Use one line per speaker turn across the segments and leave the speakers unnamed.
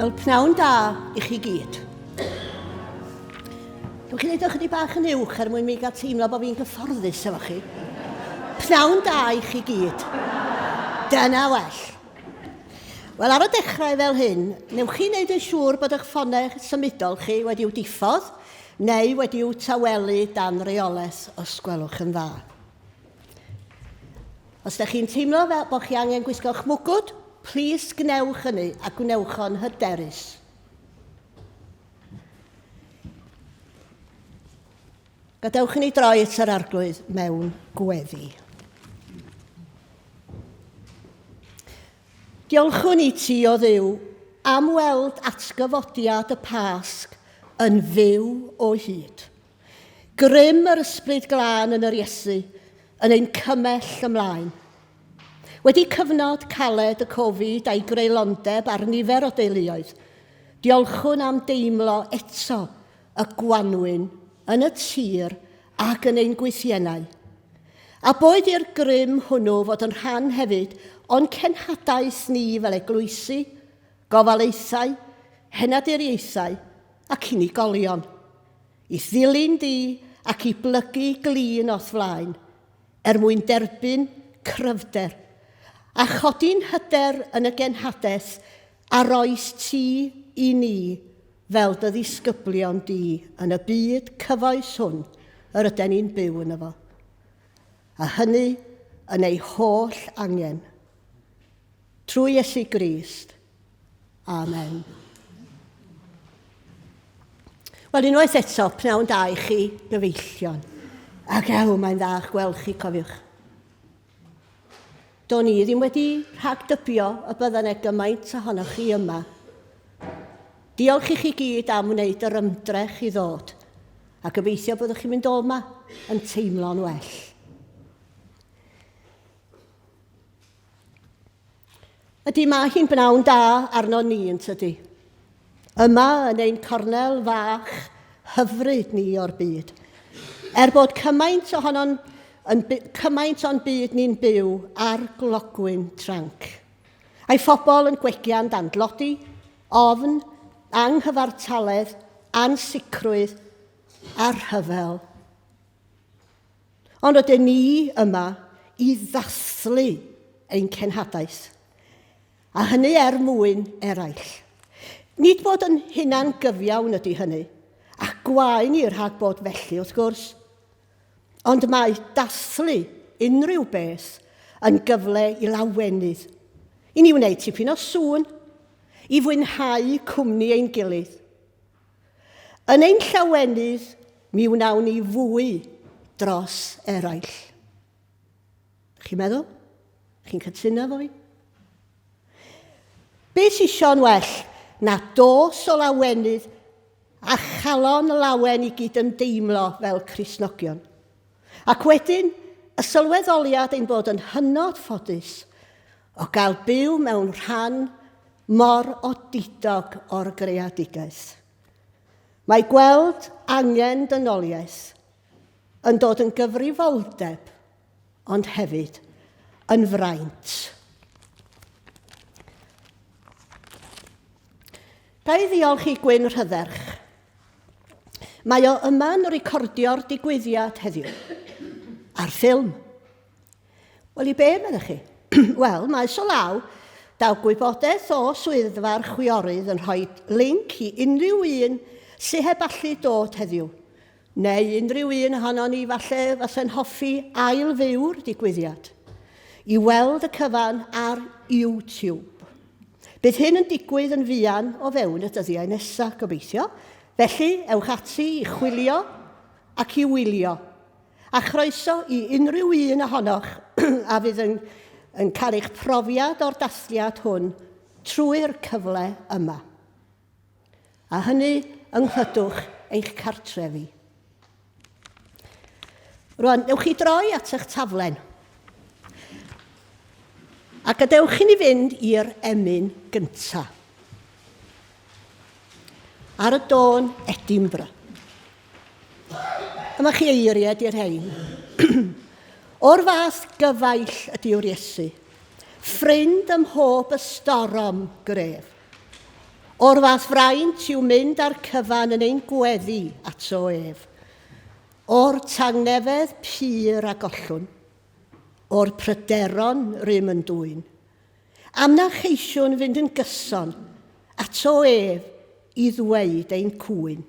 Wel, pnawn da i chi gyd. Gewch chi wneud o chydig bach yn uwch er mwyn mi gael teimlo bod fi'n gyfforddus efo chi. Pnawn da i chi gyd. Dyna well. Wel, ar y dechrau fel hyn, newch chi wneud yn siŵr bod eich ffonau symudol chi wedi'w diffodd neu wedi'w tawelu dan reolaeth os gwelwch yn dda. Os ydych chi'n teimlo fel bod chi angen gwisgo'ch mwgwd, plis gwnewch hynny a gwnewch o'n hyderus. Gadewch i ni droi at yr Arglwydd mewn gweddi. Diolchwn i ti, o Dduw, am weld atgyfodiad y Pasg yn fyw o hyd. Grym yr Ysbryd Glân yn yr Iesu yn ein cymell ymlaen. Wedi cyfnod caled y Covid a'i greulondeb ar nifer o deuluoedd, diolchwn am deimlo eto y gwanwyn yn y tir ac yn ein gwythiennau. A boed i'r grym hwnnw fod yn rhan hefyd o'n cenhadaeth ni fel eglwysi, gofalaethau, henaduriaethau ac unigolion, i ddilyn di ac i blygu glin o'th flaen, er mwyn derbyn cryfder a chodi'n hyder yn y genhadaeth a roes ti i ni fel dy ddisgyblion di yn y byd cyfoes hwn yr yden ni'n byw yno fo, a hynny yn ei holl angen. Trwy Iesu Grist. Amen. Wel, unwaith eto, pnawn da i chi, gyfeillion. Ac ew, mae'n dda eich gweld chi, cofiwch. Do'n i ddim wedi rhagdybio y bydda 'na gymaint ohonoch chi yma. Diolch i chi gyd am wneud yr ymdrech i ddod, a gobeithio byddwch chi'n mynd o yma yn teimlo'n well. Ydy, mae hi'n bnawn da arno ni yn tydi? Yma yn ein cornel fach hyfryd ni o'r byd. Er bod cymaint ohono'n yn cymaint o'n byd ni'n byw ar glogwyn tranc. A'i phobl yn gwegian dan dlodi, ofn, anghyfartaledd, ansicrwydd a rhyfel. Ond rydyn ni yma i ddathlu ein cenhadaeth. A hynny er mwyn eraill. Nid bod yn hunan gyfiawn ydy hynny, a gwae ni rhag bod felly wrth gwrs. Ond mae dathlu unrhyw beth yn gyfle i lawenydd, i ni wneud tipyn o sŵn, i fwynhau cwmni ein gilydd. Yn ein llawenydd, mi wnawn ni fwy dros eraill. Chi'n meddwl? Chi'n cytuno efo fi? Be sy isio'n well na dos o lawenydd a chalon lawen i gydymdeimlo fel Cristnogion? Ac wedyn, y sylweddoliad ein bod yn hynod ffodus o gael byw mewn rhan mor odidog o'r greadigaeth. Mae gweld angen dynoliaeth yn dod yn gyfrifoldeb ond hefyd yn fraint. Ga i ddiolch i Gwyn Rhydderch. Mae o yma'n recordio'r digwyddiad heddiw. Ar ffilm. Wel, i be, meddech chi? Wel, maes o law, daw gwybodaeth o swyddfa'r chwiorydd yn rhoi link i unrhyw un sy heb allu dod heddiw. Neu unrhyw un ohonon ni falle fase'n hoffi ail-fyw'r digwyddiad, i weld y cyfan ar YouTube. Bydd hyn yn digwydd yn fuan o fewn y dyddiau nesaf, gobeithio. Felly, ewch ati i chwilio ac i wylio. A chroeso i unrhyw un ohonoch a fydd yn, yn cael eich profiad o'r dathliad hwn trwy'r cyfle yma. A hynny yng nghlydwch eich cartrefi. Rwan, newch chi droi at eich taflen. A gadewch i ni fynd i'r emyn gyntaf. Ar y dôn Edinburgh. Dyma chi eiriau di'r rhain. O'r fath gyfaill ydyw'r Iesu, ffrind ym mhob ystorom gref. O'r fath fraint yw mynd â'r cyfan yn ein gweddi ato ef. O'r tangnefedd pur a gollwn, o'r pryderon rym yn dwyn, am na cheisiwn fynd yn gyson ato ef i ddweud ein cŵyn.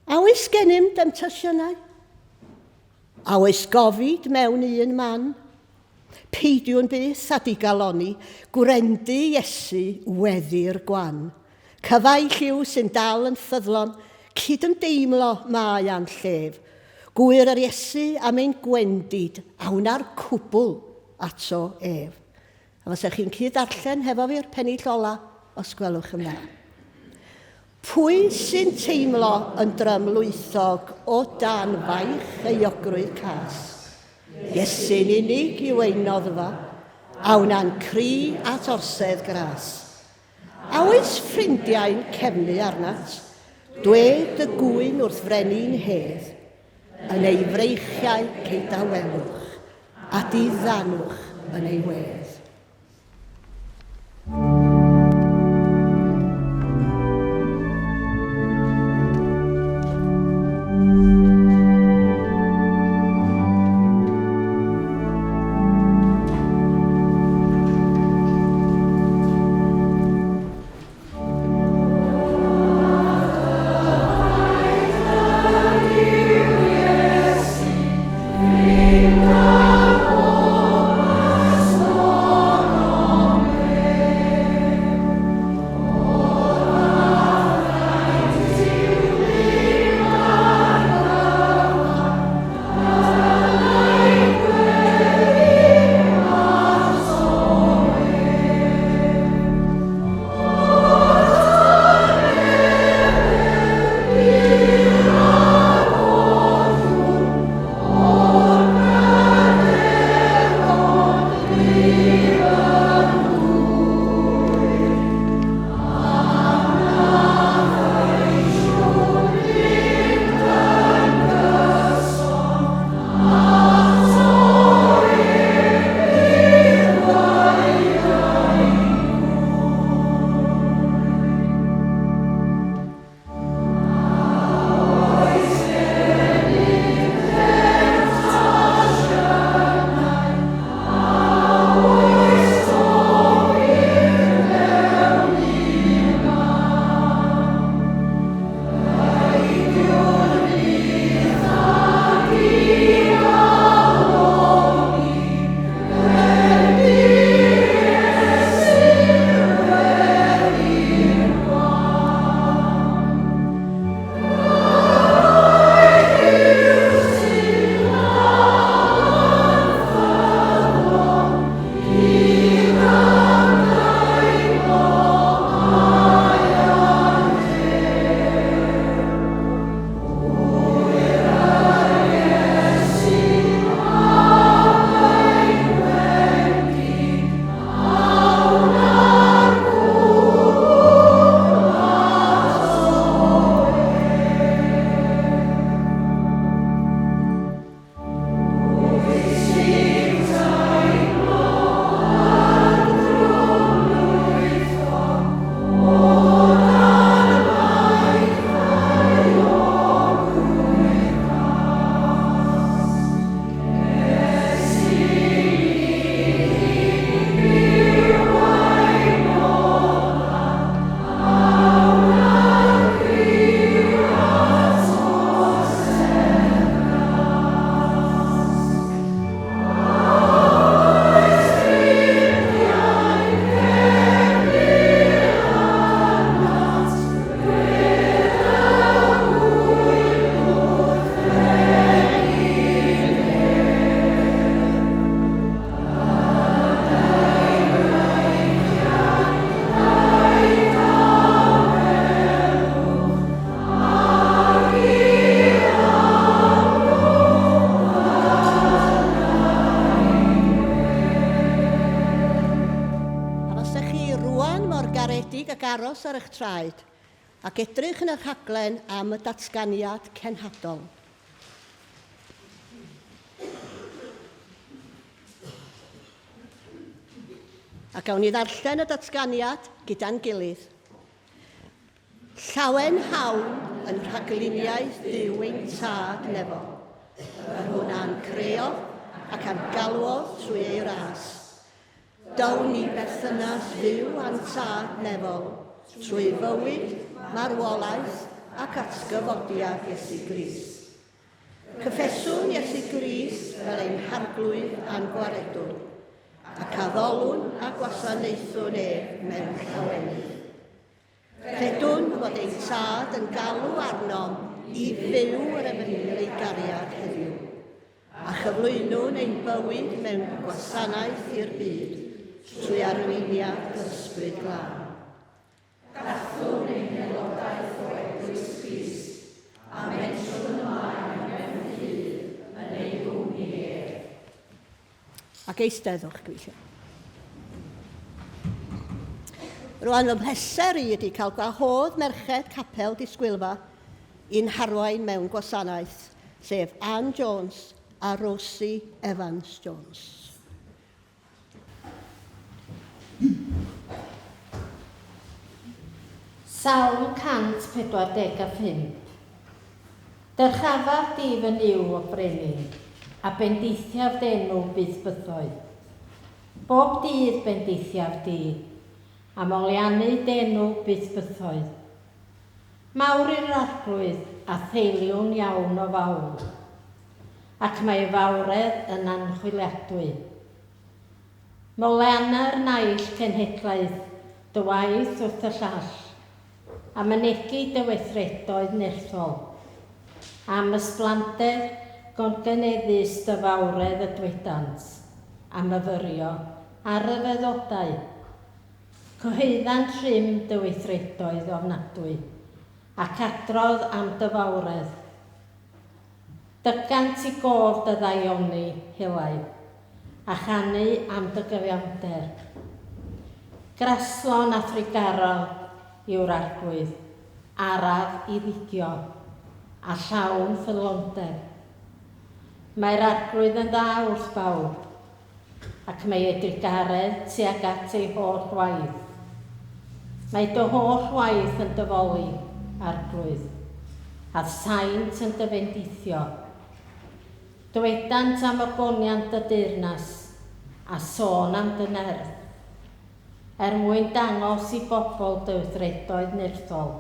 A oes gennym demtasiynau? A oes gofid mewn un man? Peidiwn byth â digalonni, gwrendu Iesu weddi'r gwan. Cyfaill yw sy'n dal yn ffyddlon, cydymdeimlo mae â'n llef. Gŵyr yr Iesu am ein gwendid, a wna'r cwbl ato ef. A fasech chi'n cyd-ddarllen hefo fi'r pennill ola, os gwelwch yn dda. Pwy sy'n teimlo yn drymlwythog o dan faich euogrwydd cas? Iesu'n unig yw ein noddfa, a wna'n cri at orsedd gras. A oes ffrindiau'n cefnu arnat? Dwed dy gŵyn wrth frenin hedd. Yn ei freichiau cei dawelwch, a diddanwch yn ei wedd. aros ar eich traed ac edrych yn y rhaglen am y datganiad cenhadol. A gawn ni ddarllen y datganiad gyda'n gilydd. Llawen hawn yn rhagluniaeth Duw ein Tad nefol, yr hwn a'n creodd ac a'n galwodd trwy ei ras. Down i berthynas fyw â'n Tad nefol trwy fywyd, marwolaeth ac atgyfodiad Iesu Grist. Cyffeswn Iesu Grist fel ein Harglwydd a'n Gwaredwr, ac addolwn a gwasanaethwn ef mewn llawenydd. Credwn fod ein Tad yn galw arnom i fyw yr efengyl ei gariad heddiw, a chyflwynwn ein bywyd mewn gwasanaeth i'r byd trwy arweiniad yr Ysbryd Glân.
Dathlwn ein haelodaeth o Eglwys Crist a mentrwn ymlaen mewn ffydd yn ei gwmni ef.
Ac eisteddwch, gyfeillion. Rwan fy mhleser i ydy cael gwahodd merched Capel Disgwylfa i'n harwain mewn gwasanaeth, sef Ann Jones a Rosie Evans Jones.
Salm 145. Dyrchafaf di fy Nuw, o Frenin, a bendithiaf d'enw byth bythoedd. Bob dydd bendithiaf di, a moliannu d'enw byth bythoedd. Mawr yw'r Arglwydd, a theiliwng iawn o fawl, ac mae ei fawredd yn anchwiliadwy. Molianna'r naill cenhedlaeth dy waith wrth y llall, a mynegi dy weithredoedd nerthol. Am ysblander gongyneddus dy fawredd y dwedant, a myfyrio ar ryfeddodau. Cyhoeddant rym dy weithredoedd ofnadwy, ac adrodd am dy fawredd. Dygant i gof dy ddaioni helaeth, a chanu am dy gyfiawnder. Graslon a thrugarog yw'r Arglwydd, araf i ddigio, a llawn ffyddlondeb. Mae'r Arglwydd yn dda wrth bawb, ac mae ei drugaredd tuag at ei holl waith. Mae dy holl waith yn dy foli, Arglwydd, a'th saint yn dy fendithio. Dywedant am ogoniant dy deyrnas, a sôn am dy nerth, er mwyn dangos i bobl dy weithredoedd nerthol,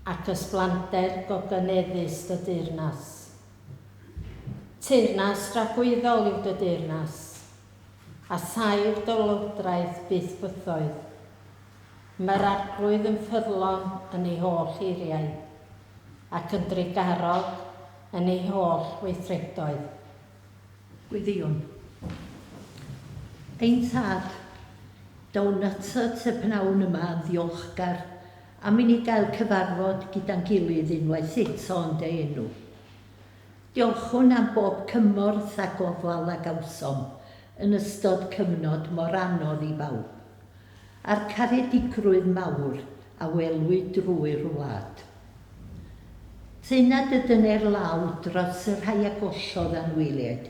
ac ysblander gogyneddus dy deyrnas. Teyrnas dragwyddol yw dy deyrnas, a saif dy lywodraeth byth bythoedd. Mae'r Arglwydd yn ffyddlon yn ei holl eiriau, ac yn drugarog yn ei holl weithredoedd.
Gweddïwn. Ein Tad, down atat y pnawn yma yn ddiolchgar am i ni gael cyfarfod gyda'n gilydd unwaith eto yn dy enw. Diolchwn am bob cymorth a gofal a gawsom yn ystod cyfnod mor anodd i bawb, a'r caredigrwydd mawr a welwyd drwy'r wlad. Tyna dy dyner law dros y rhai a gollodd anwyliaid,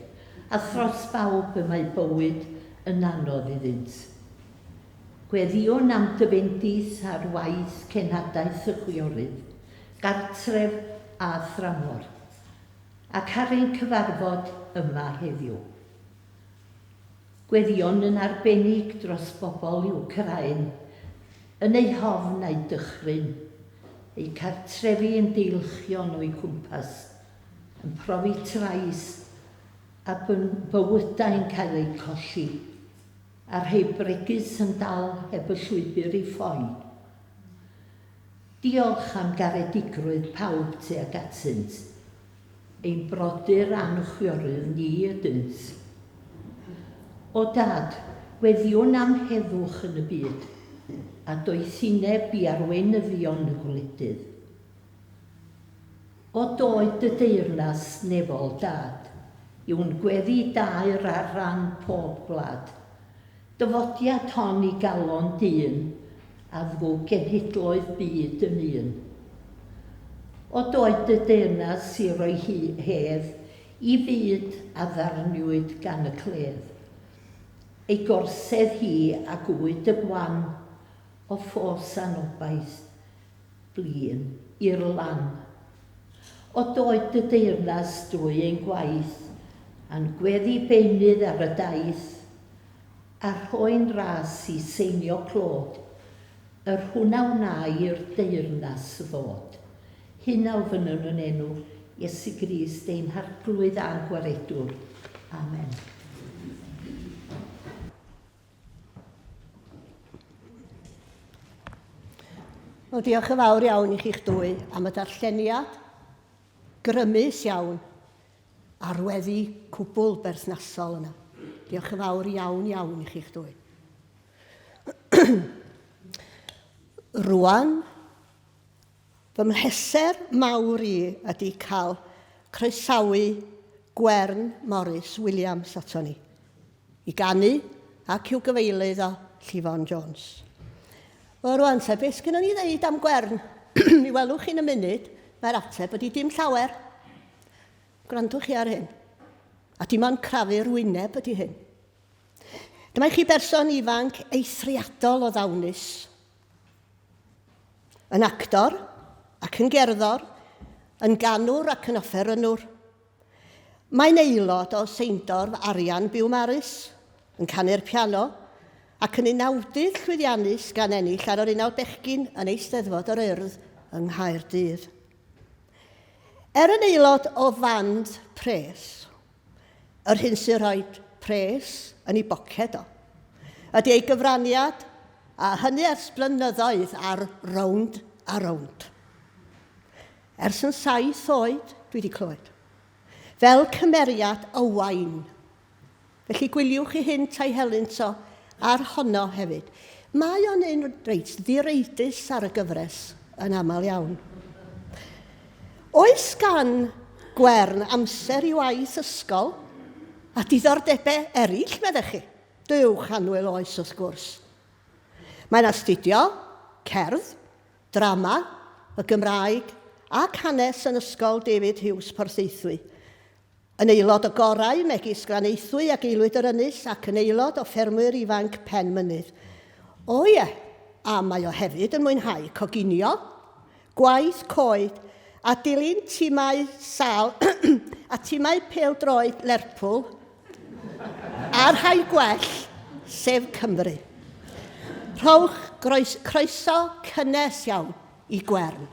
a thros bawb y mae bywyd yn anodd iddynt. Gweddïwn am dy fendith ar waith cenhadaeth y chwiorydd, gartref a thramor, ac ar ein cyfarfod yma heddiw. Gweddïwn yn arbennig dros bobl Wcráin yn eu hofn a'u dychryn, eu cartrefi yn deilchion o'u cwmpas, yn profi trais a bywydau'n cael eu colli, a'r rhai bregus yn dal heb y llwybr i ffoi. Diolch am garedigrwydd pawb tuag atynt. Ein brodyr a'n chwiorydd ni ydynt. O Dad, gweddïwn am heddwch yn y byd, a doethineb i arweinyddion y gwledydd. O doed dy deyrnas nefol, Dad, yw'n gweddi daer ar ran pob gwlad. Dyfodiad hon i galon dyn, a ddwg genhedloedd byd yn un. O doed dy deyrnas i roi hedd i fyd a ddarniwyd gan y cledd. Ei gorsedd hi a gwyd y gwan o ffos anobaith blin i'r lan. O doed dy deyrnas drwy ein gwaith a'n gweddi beunydd ar y daith, a rhoi'n ras i seinio clod yr hwn a wna i'r deyrnas ddod. Hyn a ofynnwn yn enw Iesu Grist ein Harglwydd a'n Gwaredwr. Amen.
Wel, diolch yn fawr iawn i chi'ch dwy am y darlleniad grymus iawn a'r weddi cwbl berthnasol yna. Diolch yn fawr iawn iawn i chi'ch dwy. Rwan, fy mhleser mawr i ydy cael croesawu Gwern Morris Williams ato ni, i ganu ac i'w gyfeilydd o Llifon Jones. Wel rwan te, beth sgynnon ni ddeud am Gwern? Mi welwch chi'n y munud, mae'r ateb ydy dim llawer. Gwrandwch chi ar hyn. A dim ond crafu'r wyneb ydy hyn. Dyma i chi berson ifanc eithriadol o ddawnus. Yn actor ac yn gerddor, yn ganwr ac yn offerynnwr. Mae'n aelod o Seindorf Arian Biwmaris, yn canu'r piano, ac yn unawdydd llwyddiannus gan ennill ar yr Unawd Bechgyn yn Eisteddfod yr Urdd yng Nghaerdydd. Er yn aelod o fand pres, Yr hyn sy'n rhoi pres yn ei boced o, ydy ei gyfraniad, a hynny ers blynyddoedd ar Rownd a Rownd. Ers yn saith oed, dwi wedi clywed. Fel cymeriad Owain. Felly gwyliwch i hyn tai helynt o ar honno hefyd. Mae o'n un reit ddireidus ar y gyfres yn aml iawn. Oes gan Gwern amser i waith ysgol a diddordebau eraill, meddech chi? Dywch annwyl oes wrth gwrs. Mae'n astudio cerdd, drama, y Gymraeg ac hanes yn Ysgol David Hughes Porthaethwy. Yn aelod o gorau megis Glanaethwy ac Aelwyd yr Ynys ac yn aelod o Ffermwyr Ifanc Pen Mynydd. O ie, a mae o hefyd yn mwynhau coginio, gwaith coed a dilyn timau sâl a timau pêl-droed Lerpwl a'r rhai gwell, sef Cymru. Rhowch groes, croeso cynnes iawn i Gwern.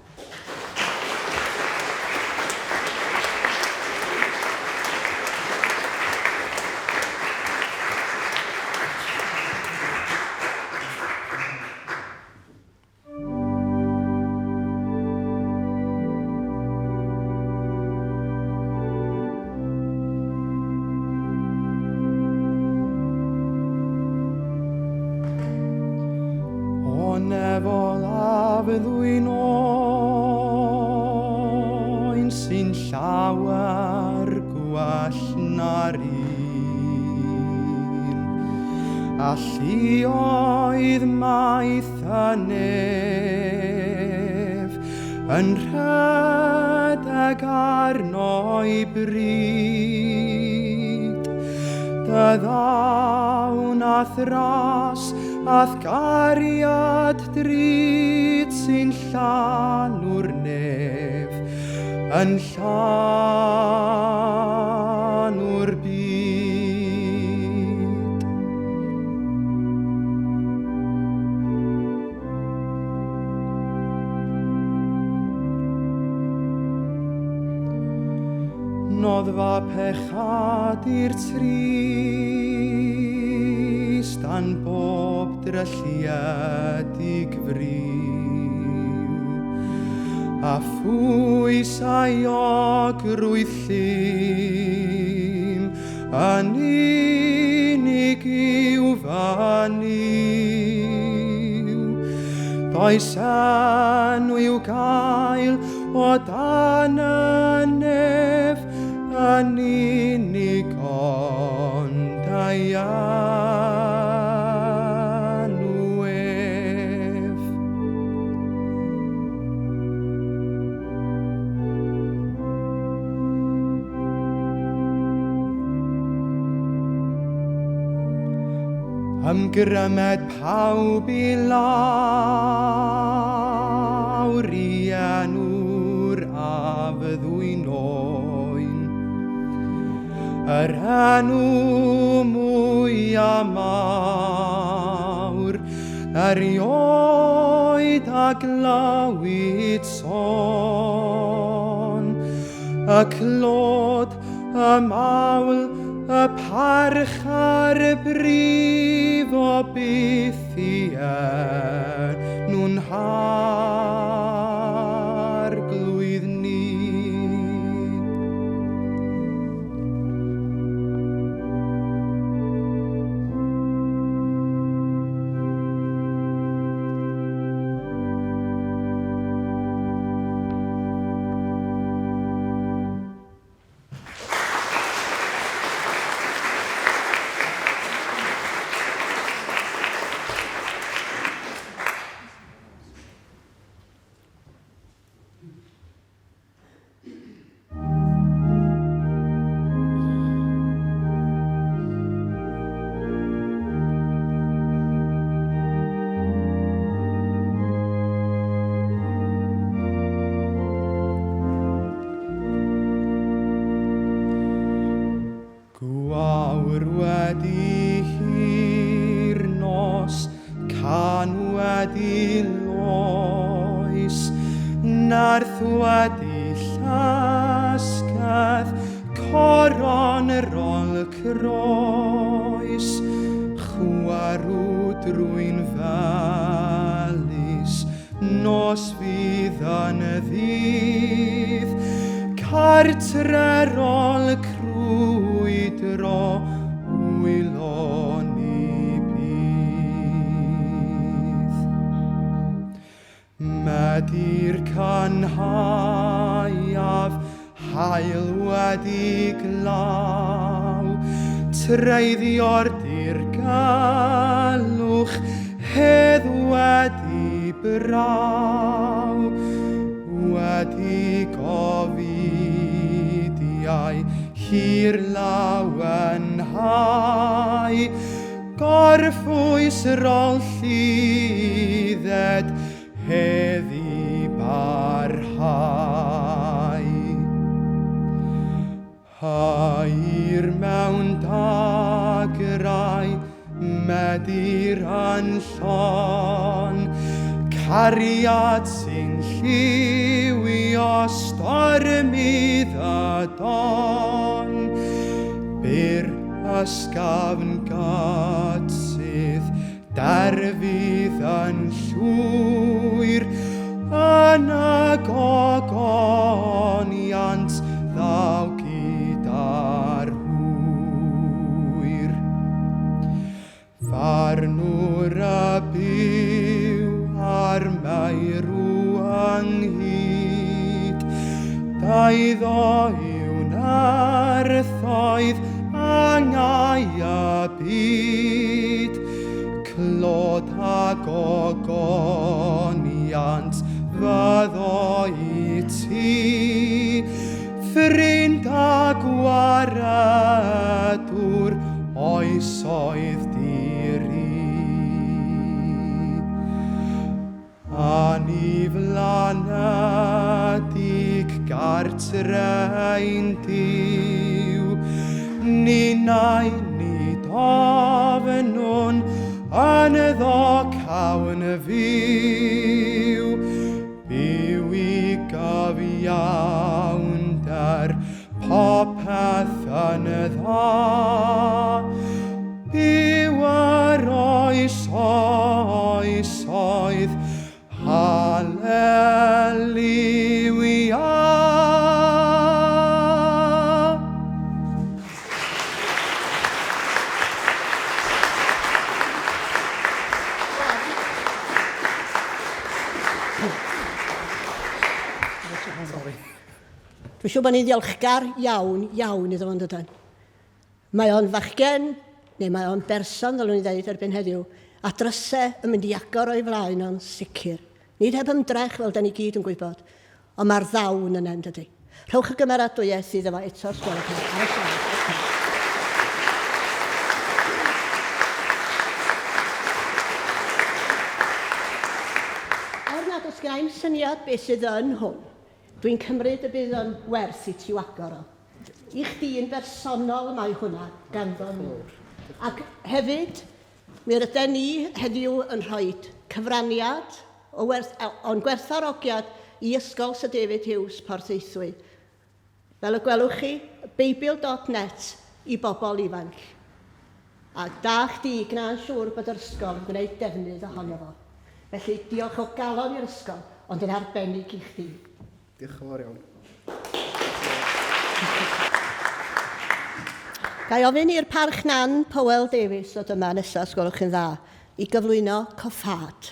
O nefol a fyddwy'n oen sy'n llawer gwell na'r un. A lluoedd maith y nef yn rhedeg arno'i bryd. Dy ddawn a'th ras a'th gariad drud sy'n llanw'r nef, yn llanw'r byd. Noddfa pechadur trist a'n bob drylliedig friw, a phwysau ogrwydd llym yn unig i'w fanyw. Does enw i'w gael o dan y nef yn unig ond ei enw ef. Ymgrymed pawb i lawr i enw'r a fyddwy'n oen. Yr enw mwyaf mawr erioed a glywyd sôn. Y clod, y mawl, y parch a'r brif o byth i enw'n harglwydd ni. Gwawr wedi hir nos, can wedi loes, narth wedi llasgedd, coron yr ol croes, chwarw drwy'n felys, nos fydd yn y ddydd, cartrerol crwydro, wylon ni bydd. Medi'r cynhaeaf, haul wedi glaw, treiddio'r dirgelwch, hedd wedi braw, wedi gofidiau hir lawenhau, gorffwys rôl lludded heddi barhau. Hair mewn dagrau, medir yn llon, cariad sy'n lliwio stormydd y don. Byr ysgafn gatsydd, derfydd yn llwyr, yn y gogoniant ddaw gyda'r hwyr. Farnwr y byw a'r meirw ynghyd, daiddo i'w nerthoedd angau y byd, clod a gogoniant fyddo i ti, ffrind a gwaredwr oesoedd diri. Aniflanedig gartre'n Duw, ninnau nid ofnwn ynddo cawn fyw. Byw i gyfiawnder popeth yn dda, byw yr oes oesoedd, Hallelujah.
Dwi'n siŵr bod ni'n ddiolchgar iawn, iawn iddo fo'n dydan. Mae o'n fachgen, neu mae o'n berson, ddylwn i ddeud erbyn heddiw, a drysau yn mynd i agor o'i flaen o'n sicr. Nid heb ymdrech, fel da ni gyd yn gwybod, ond mae'r ddawn yna, yn dydy. Rhowch y gymeradwyaeth iddo fo eto, os gwelwch yn dda. Ar y llaw. syniad beth sydd yn hwn, dwi'n cymryd y bydd yn werth i ti agor o. I chdi yn bersonol mae hwnna ganddo nhw. Ac hefyd, mi ryden ni heddiw yn rhoi cyfraniad o werth, o'n gwerthfawrogiad i Ysgol Sir David Hughes, Porthaethwy. Fel y gwelwch chi, Beibl.net i bobl ifanc. A da chdi, gwna'n siŵr bod yr ysgol yn gwneud defnydd ohono fo. Felly, diolch o galon i'r ysgol, ond yn arbennig i chdi.
Diolch yn fawr iawn.
Ga i ofyn i'r Parch Nan Powell Davies ddod yma nesaf, os gwelwch chi'n dda, i gyflwyno coffâd.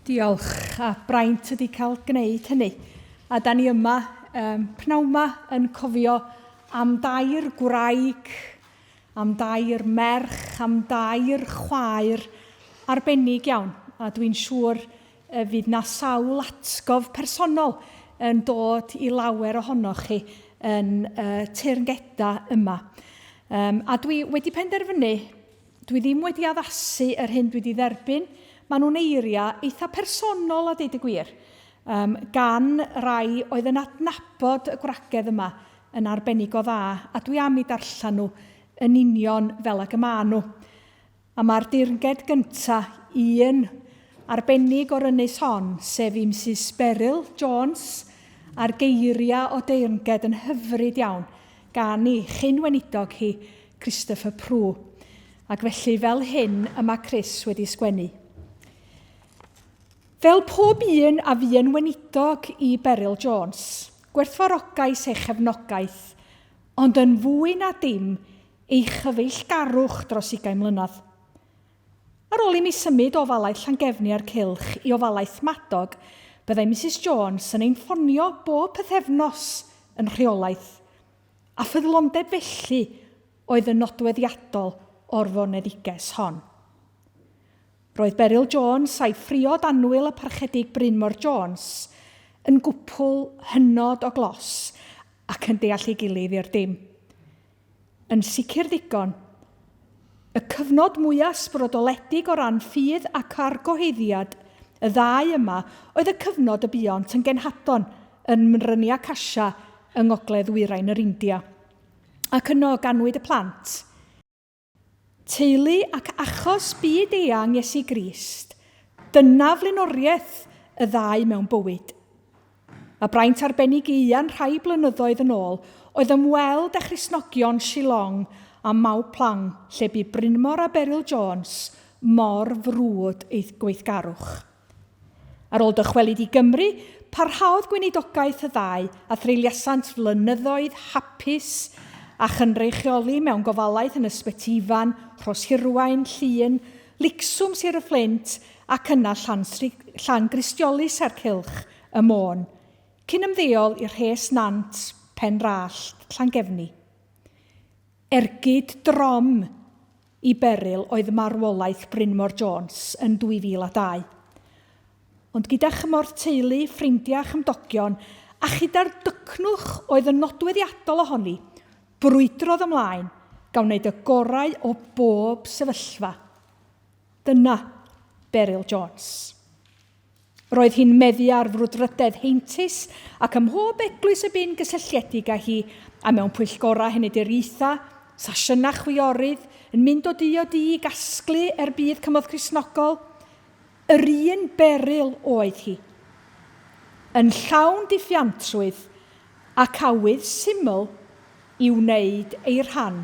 Diolch, a braint ydy cael gwneud hynny. A da ni yma um, pnawn 'ma yn cofio am dair gwraig, am dair merch, am dair chwaer arbennig iawn. A dwi'n siŵr y fydd 'na sawl atgof personol yn dod i lawer ohonoch chi yn y teyrngedau yma. Um, a dwi wedi penderfynu, dwi ddim wedi addasu yr hyn dwi wedi dderbyn, maen nhw'n eiriau eitha personol a deud y gwir, um, gan rai oedd yn adnabod y gwragedd yma yn arbennig o dda, a dwi am eu darllen nhw yn union fel ag y maen nhw. A mae'r deyrnged gynta, un arbennig o'r ynys hon, sef i Mrs Beryl Jones, a'r geiriau o deyrnged yn hyfryd iawn gan ei chyn-weinidog hi, Christopher Prue. Ac felly fel hyn y mae Chris wedi sgwennu. Fel pob un a fu yn weinidog i Beryl Jones, gwerthfawrogais ei chefnogaeth, ond yn fwy na dim, ei chyfeillgarwch dros ugain mlynedd. Ar ôl i mi symud o ofalaeth Llangefni a'r cylch i ofalaeth Madog, byddai Misus Jones yn ein ffonio bob pythefnos yn rheolaidd, a ffyddlondeb felly oedd yn nodweddiadol o'r foneddiges hon. Roedd Beryl Jones a'i phriod annwyl y Parchedig Brynmor Jones yn gwpl hynod o glos ac yn deall ei gilydd i'r dim. Yn sicr ddigon. Y cyfnod mwya ysbrydoledig o ran ffydd ac argyhoeddiad y ddau yma oedd y cyfnod y buont yn genhadon yn Mrynia Kasia yng ngogledd ddwyrain yr India. Ac yno ganwyd y plant. Teulu ac achos byd eang Iesu Grist, dyna flaenoriaeth y ddau mewn bywyd. A braint arbennig i Ian rhai blynyddoedd yn ôl oedd ymweld â Christnogion Shillong a Mawplang lle bu Brynmor a Beryl Jones mor frwd eu gweithgarwch. Ar ôl dychwelyd i Gymru, parhaodd gweinidogaeth y ddau a threuliasant flynyddoedd hapus a chynrychioli mewn gofalaeth yn Ysbyty Ifan, Rhos Hirwaun, Llŷn, Licswm, Sir y Fflint ac yna Llangristiolus a'r Cylch ym Môn, cyn ymddeol i Rhes Nant, Pen-rallt, Llangefni. Ergyd drom i Beryl oedd marwolaeth Brynmor Jones yn 2002. Ond gyda chymorth teulu, ffrindiau a chymdogion, a chyda'r dycnwch oedd yn nodweddiadol ohoni, brwydrodd ymlaen, gan wneud y gorau o bob sefyllfa. Dyna Beryl Jones. Roedd hi'n meddu ar frwdfrydedd heintus ac ym mhob eglwys y bu'n gysylltiedig â hi, a mewn pwyllgorau heneduriaethau, sasiynau chwiorydd, yn mynd o dŷ o dŷ i gasglu er budd Cymorth Cristnogol. Yr un Beryl oedd hi. Yn llawn diffuantrwydd ac awydd syml i wneud ei rhan.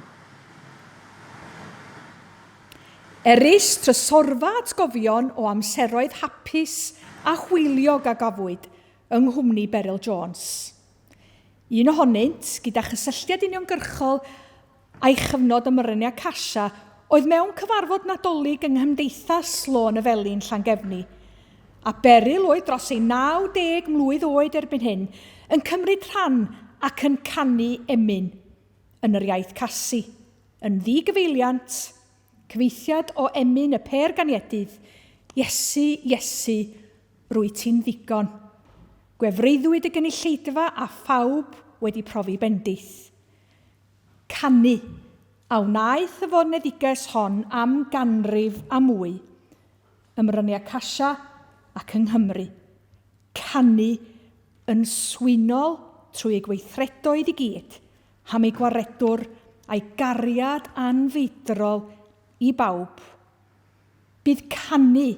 Erys trysorfa atgofion o amseroedd hapus a hwyliog a gafwyd yng nghwmni Beryl Jones. Un ohonynt, gyda chysylltiad uniongyrchol â'i chyfnod ym Mryniau Acacia, oedd mewn cyfarfod Nadolig yng Nghymdeithas Lôn y Felin, Llangefni, a Beryl oedd dros ei 90 mlwydd oed erbyn hyn, yn cymryd rhan ac yn canu emyn yn yr iaith Khasi. Yn ddi-gyfeiliant, cyfieithiad o emyn y pêr ganiedydd, Iesu, Iesu, rwyt ti'n ddigon. Gwefreiddwyd y gynulleidfa a phawb wedi profi bendith. Canu. A wnaeth y foneddiges hon am ganrif a mwy, ym Mryniau Casia ac yng Nghymru, canu yn swynol trwy ei gweithredoedd i gyd, am ei gwaredwr a'i gariad anfeidrol i bawb. Bydd canu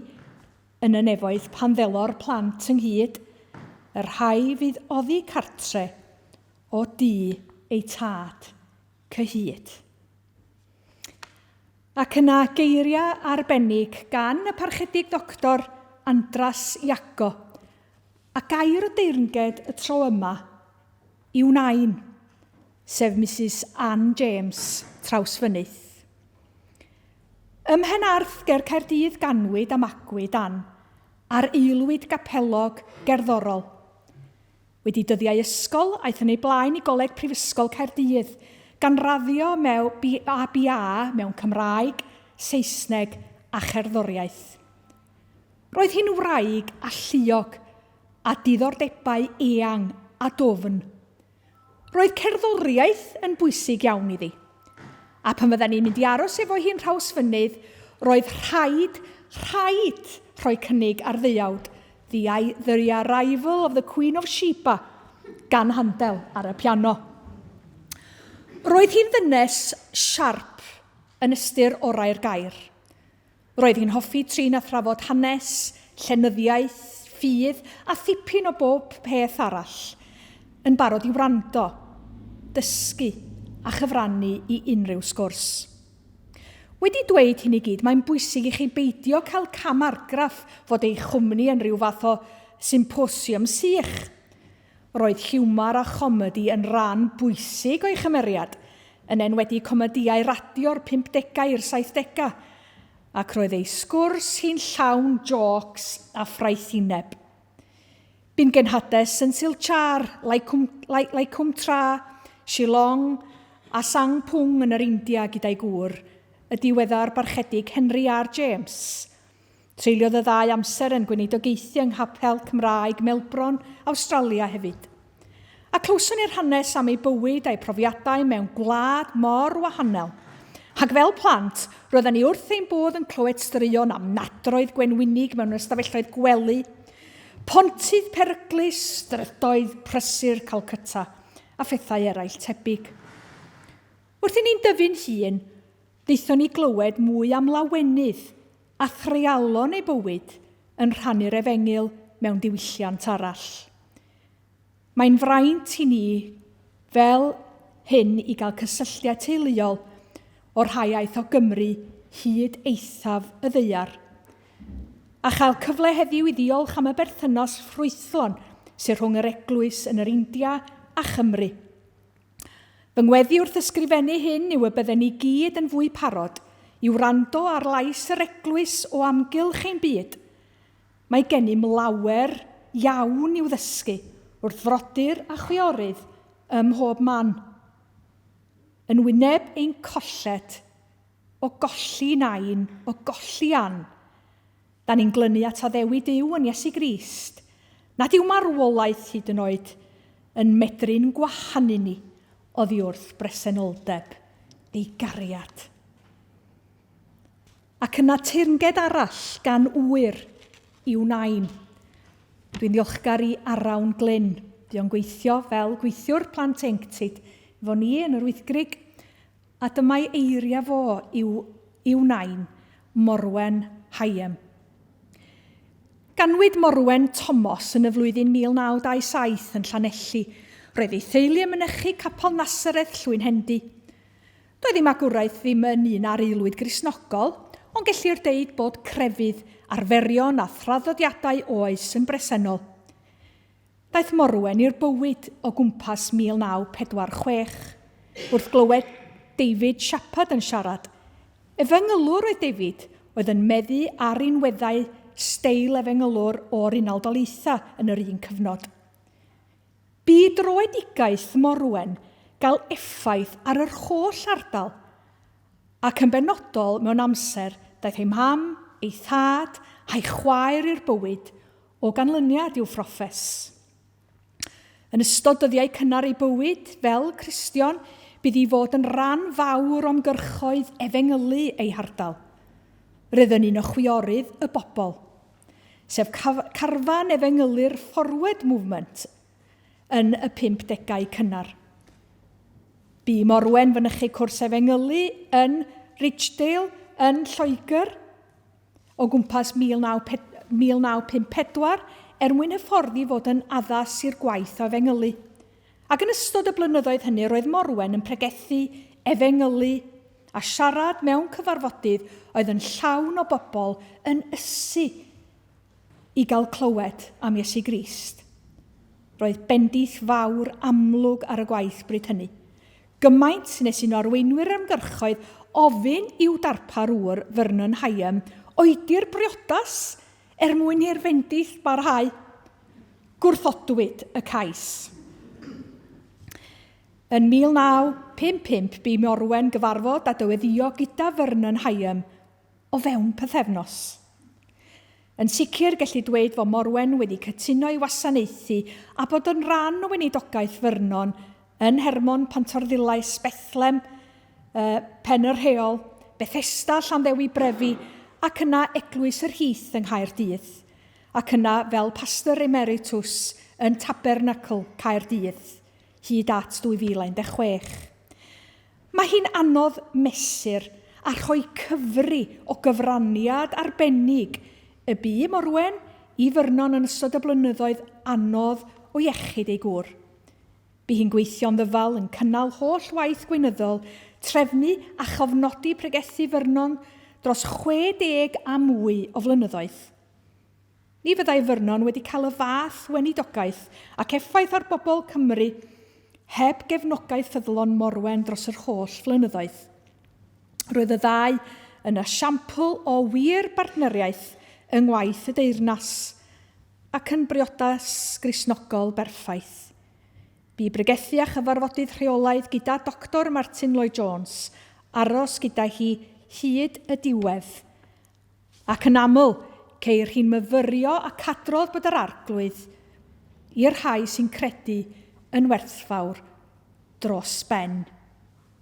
yn y nefoedd pan ddelo'r plant ynghyd, y rhai fydd oddi cartre o du eu tad cyhyd. Ac yna geiriau arbennig gan y Parchedig Doctor Andras Iago, a gair o deyrnged y tro yma i'w nain, sef Misus Ann James, Trawsfynydd. Ym Mhenarth ger Caerdydd ganwyd a magwyd Ann ar aelwyd gapelog gerddorol. Wedi dyddiau ysgol, aeth yn ei blaen i Goleg Prifysgol Caerdydd, gan raddio mew BA mewn Cymraeg, Saesneg a Cherddoriaeth. Roedd hi'n wraig alluog a diddordebau eang a dwfn. Roedd cerddoriaeth yn bwysig iawn iddi. A pan fydden ni'n mynd i aros efo hi'n Nhrawsfynydd, roedd rhaid, rhaid rhoi cynnig ar ddeuawd The, The Arrival of the Queen of Sheba gan Handel ar y piano. Roedd hi'n ddynes siarp yn ystyr orau'r gair. Roedd hi'n hoffi trin a thrafod hanes, llenyddiaeth, ffydd a thipyn o bob peth arall, yn barod i wrando, dysgu a chyfrannu i unrhyw sgwrs. Wedi dweud hyn i gyd, mae'n bwysig i chi beidio cael cam-argraff fod ei chwmni yn rhyw fath o symposiwm sych. Roedd hiwmor a chomedi yn ran bwysig o'i chymeriad, yn enwedig comedïau radio'r pumpdegau i'r saithdegau, ac roedd ei sgwrs hi'n llawn jôcs a ffraethineb. Bu'n genhades yn Silchar, Laikum Tra, Shillong a Sang Pung yn yr India gyda'i gŵr, y diweddar Barchedig Henry R James. Treuliodd y ddau amser yn gweinidogaethu yng Nghapel Cymraeg Melbron, Awstralia hefyd. A clywson ni'r hanes am ei bywyd a'i profiadau mewn gwlad mor wahanol. Ac fel plant, roedden ni wrth ein bodd yn clywed straeon am nadroedd gwenwynig mewn ystafelloedd gwely, pontydd peryglus, strydoedd prysur Calcutta, a phethau eraill tebyg. Wrth i ni'n dyfu'n hŷn, daethon ni glywed mwy am lawenydd a threialon ei bywyd yn rhannu'r efengyl mewn diwylliant arall. Mae'n fraint i ni fel hyn i gael cysylltiad teuluol o'r rhai aeth o Gymru hyd eithaf y ddaear, a chael cyfle heddiw i ddiolch am y berthynas ffrwythlon sydd rhwng yr eglwys yn yr India a Chymru. Fy ngweddi wrth ysgrifennu hyn yw y bydden ni gyd yn fwy parod i wrando ar lais yr eglwys o amgylch ein byd. Mae gennym lawer iawn i'w ddysgu wrth frodyr a chwiorydd ym mhob man. Yn wyneb ein colled o golli nain, o golli Ann, Da ni'n glynu at addewid Duw yn Iesu Grist, nad yw marwolaeth hyd yn oed yn medru'n gwahanu ni oddi wrth bresenoldeb ei gariad. Ac yna teyrnged arall gan ŵyr i'w nain. Dwi'n ddiolchgar i Arawn Glyn. Fuo'n gweithio fel gweithiwr plant ieuenctid efo ni yn yr Wyddgrug, A dyma'i eiriau fo i'w, i'w nain, Morwen Hayem. Ganwyd Morwen Tomos yn y flwyddyn 1927 yn Llanelli. Roedd ei theulu yn mynychu Capel Nasareth Llwynhendy. Doedd ei magwraeth ddim yn un ar aelwyd Gristnogol, ond gellir deud bod crefydd, arferion a thraddodiadau oes yn bresennol. Daeth Morwen i'r bywyd o gwmpas 1946. Wrth glywed David Shepherd yn siarad, efengylwr oedd David, oedd yn meddu ar rinweddau steil efengylwr o'r Unol Daleithiau yn yr un cyfnod. Bu dröedigaeth Morwen gael effaith ar yr holl ardal, ac yn benodol mewn amser daeth ei mam, ei thad a'i chwaer i'r bywyd o ganlyniad i'w phroffes. Yn ystod dyddiau cynnar ei bywyd fel Cristion, Bydd i fod yn ran fawr o ymgyrchoedd efengylu ei hardal. Roedd yn un o chwiorydd y bobl, sef carfan efengylu'r Forward Movement yn y 50au cynnar. Bu Morwen fynychu cwrs efengylu yn Ridgedale yn Lloegr o gwmpas 1954 er mwyn hyfforddi fod yn addas i'r gwaith o efengylu. Ac yn ystod y blynyddoedd hynny roedd Morwen yn pregethu, efengylu, a siarad mewn cyfarfodydd oedd yn llawn o bobl yn ysu i gael clywed am Iesu Grist. Roedd bendith fawr amlwg ar y gwaith bryd hynny. Gymaint nes un o arweinwyr yr ymgyrchoedd ofyn i'w darpar ŵr, Vernon Higham, oedi'r briodas er mwyn i'r fendith barhau. Gwrthodwyd y cais. Yn 1955 bu Morwen gyfarfod a dyweddio gyda Vernon Higham o fewn pythefnos. Yn sicr, gellid dweud fod Morwen wedi cytuno i wasanaethu a bod yn rhan o weinidogaeth Vernon yn Hermon, Pontarddulais, Bethlem, Pen yr Heol, Bethesda, Llanddewi Brefi ac yna Eglwys yr Heath yng Nghaerdydd, ac yna fel Pastor Emeritus yn Tabernacl Caerdydd hyd at 2016. Mae hi'n anodd mesur a rhoi cyfri o gyfraniad arbennig y bu Morwen i Vernon yn ystod y blynyddoedd anodd o iechyd ei gŵr. Bu hi'n gweithio'n ddyfal yn cynnal holl waith gweinyddol, trefnu a chofnodi pregethu Vernon dros 60 a mwy o flynyddoedd. Ni fyddai Vernon wedi cael y fath weinidogaeth ac effaith ar bobl Cymru heb gefnogaeth ffyddlon Morwen dros yr holl flynyddoedd. Roedd y ddau yn esiampl o wir bartneriaeth yng ngwaith y deyrnas ac yn briodas Gristnogol berffaith. Bu bregethu a chyfarfodydd rheolaidd gyda Doctor Martyn Lloyd Jones aros gyda hi hyd y diwedd, ac yn aml ceir hi'n myfyrio ac adrodd bod yr Arglwydd i'r rhai sy'n credu yn werthfawr dros ben.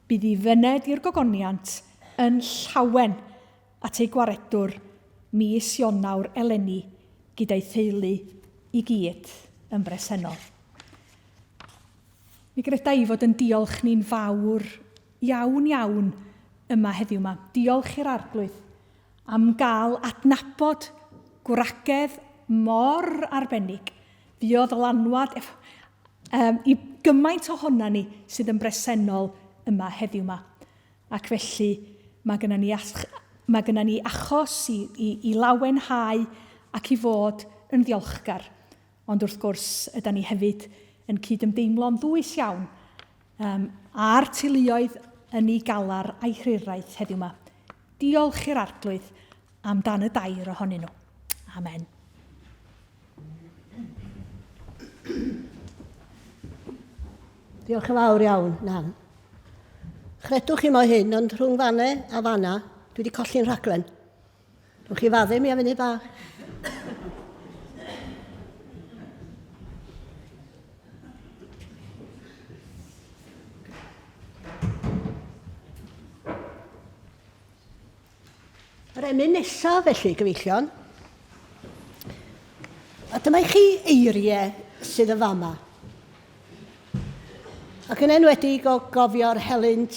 Bydd i fyned i'r gogoniant yn llawen at ei gwaredwr mis Ionawr eleni gyda'i theulu i gyd yn bresennol. Mi greda i fod yn diolch ni'n fawr iawn iawn yma heddiw 'ma. Diolch i'r Arglwydd am gael adnabod gwragedd mor arbennig. Fuodd ddylanwad um, i gymaint ohona ni sydd yn bresennol yma heddiw 'ma. Ac felly mae gennym ni, mae gennym ni achos i, i, i lawenhau ac i fod yn ddiolchgar. Ond wrth gwrs, yda ni hefyd yn cydymdeimlo'n ddwys iawn um, â'r teuluoedd yn ei galar a'i hiraeth heddiw yma. Diolch i'r Arglwydd am dan y dair ohonyn nhw. Amen.
Diolch yn fawr iawn, Nan. Chredwch chi mo hyn, ond rhwng fanne a fanna, dwi wedi colli'n rhaglen. Rwch chi fadde mi am funud bach. Yr emyn nesaf felly, gyfeillion. A dyma i chi eiriau sydd yn fama. Ac yn enwedig o gofio'r helynt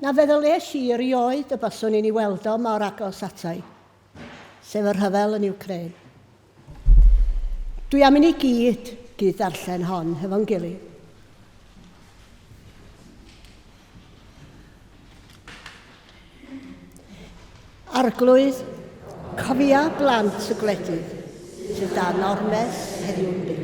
na feddyliais i erioed y baswn i'n ei weld o mor agos atai, sef y rhyfel yn Ukraine. Dwi am i ni gyd gyd ddarllen hon hefo'n gilydd. Arglwydd, cofia blant y gwledydd sydd dan ormes heddiw'n byw.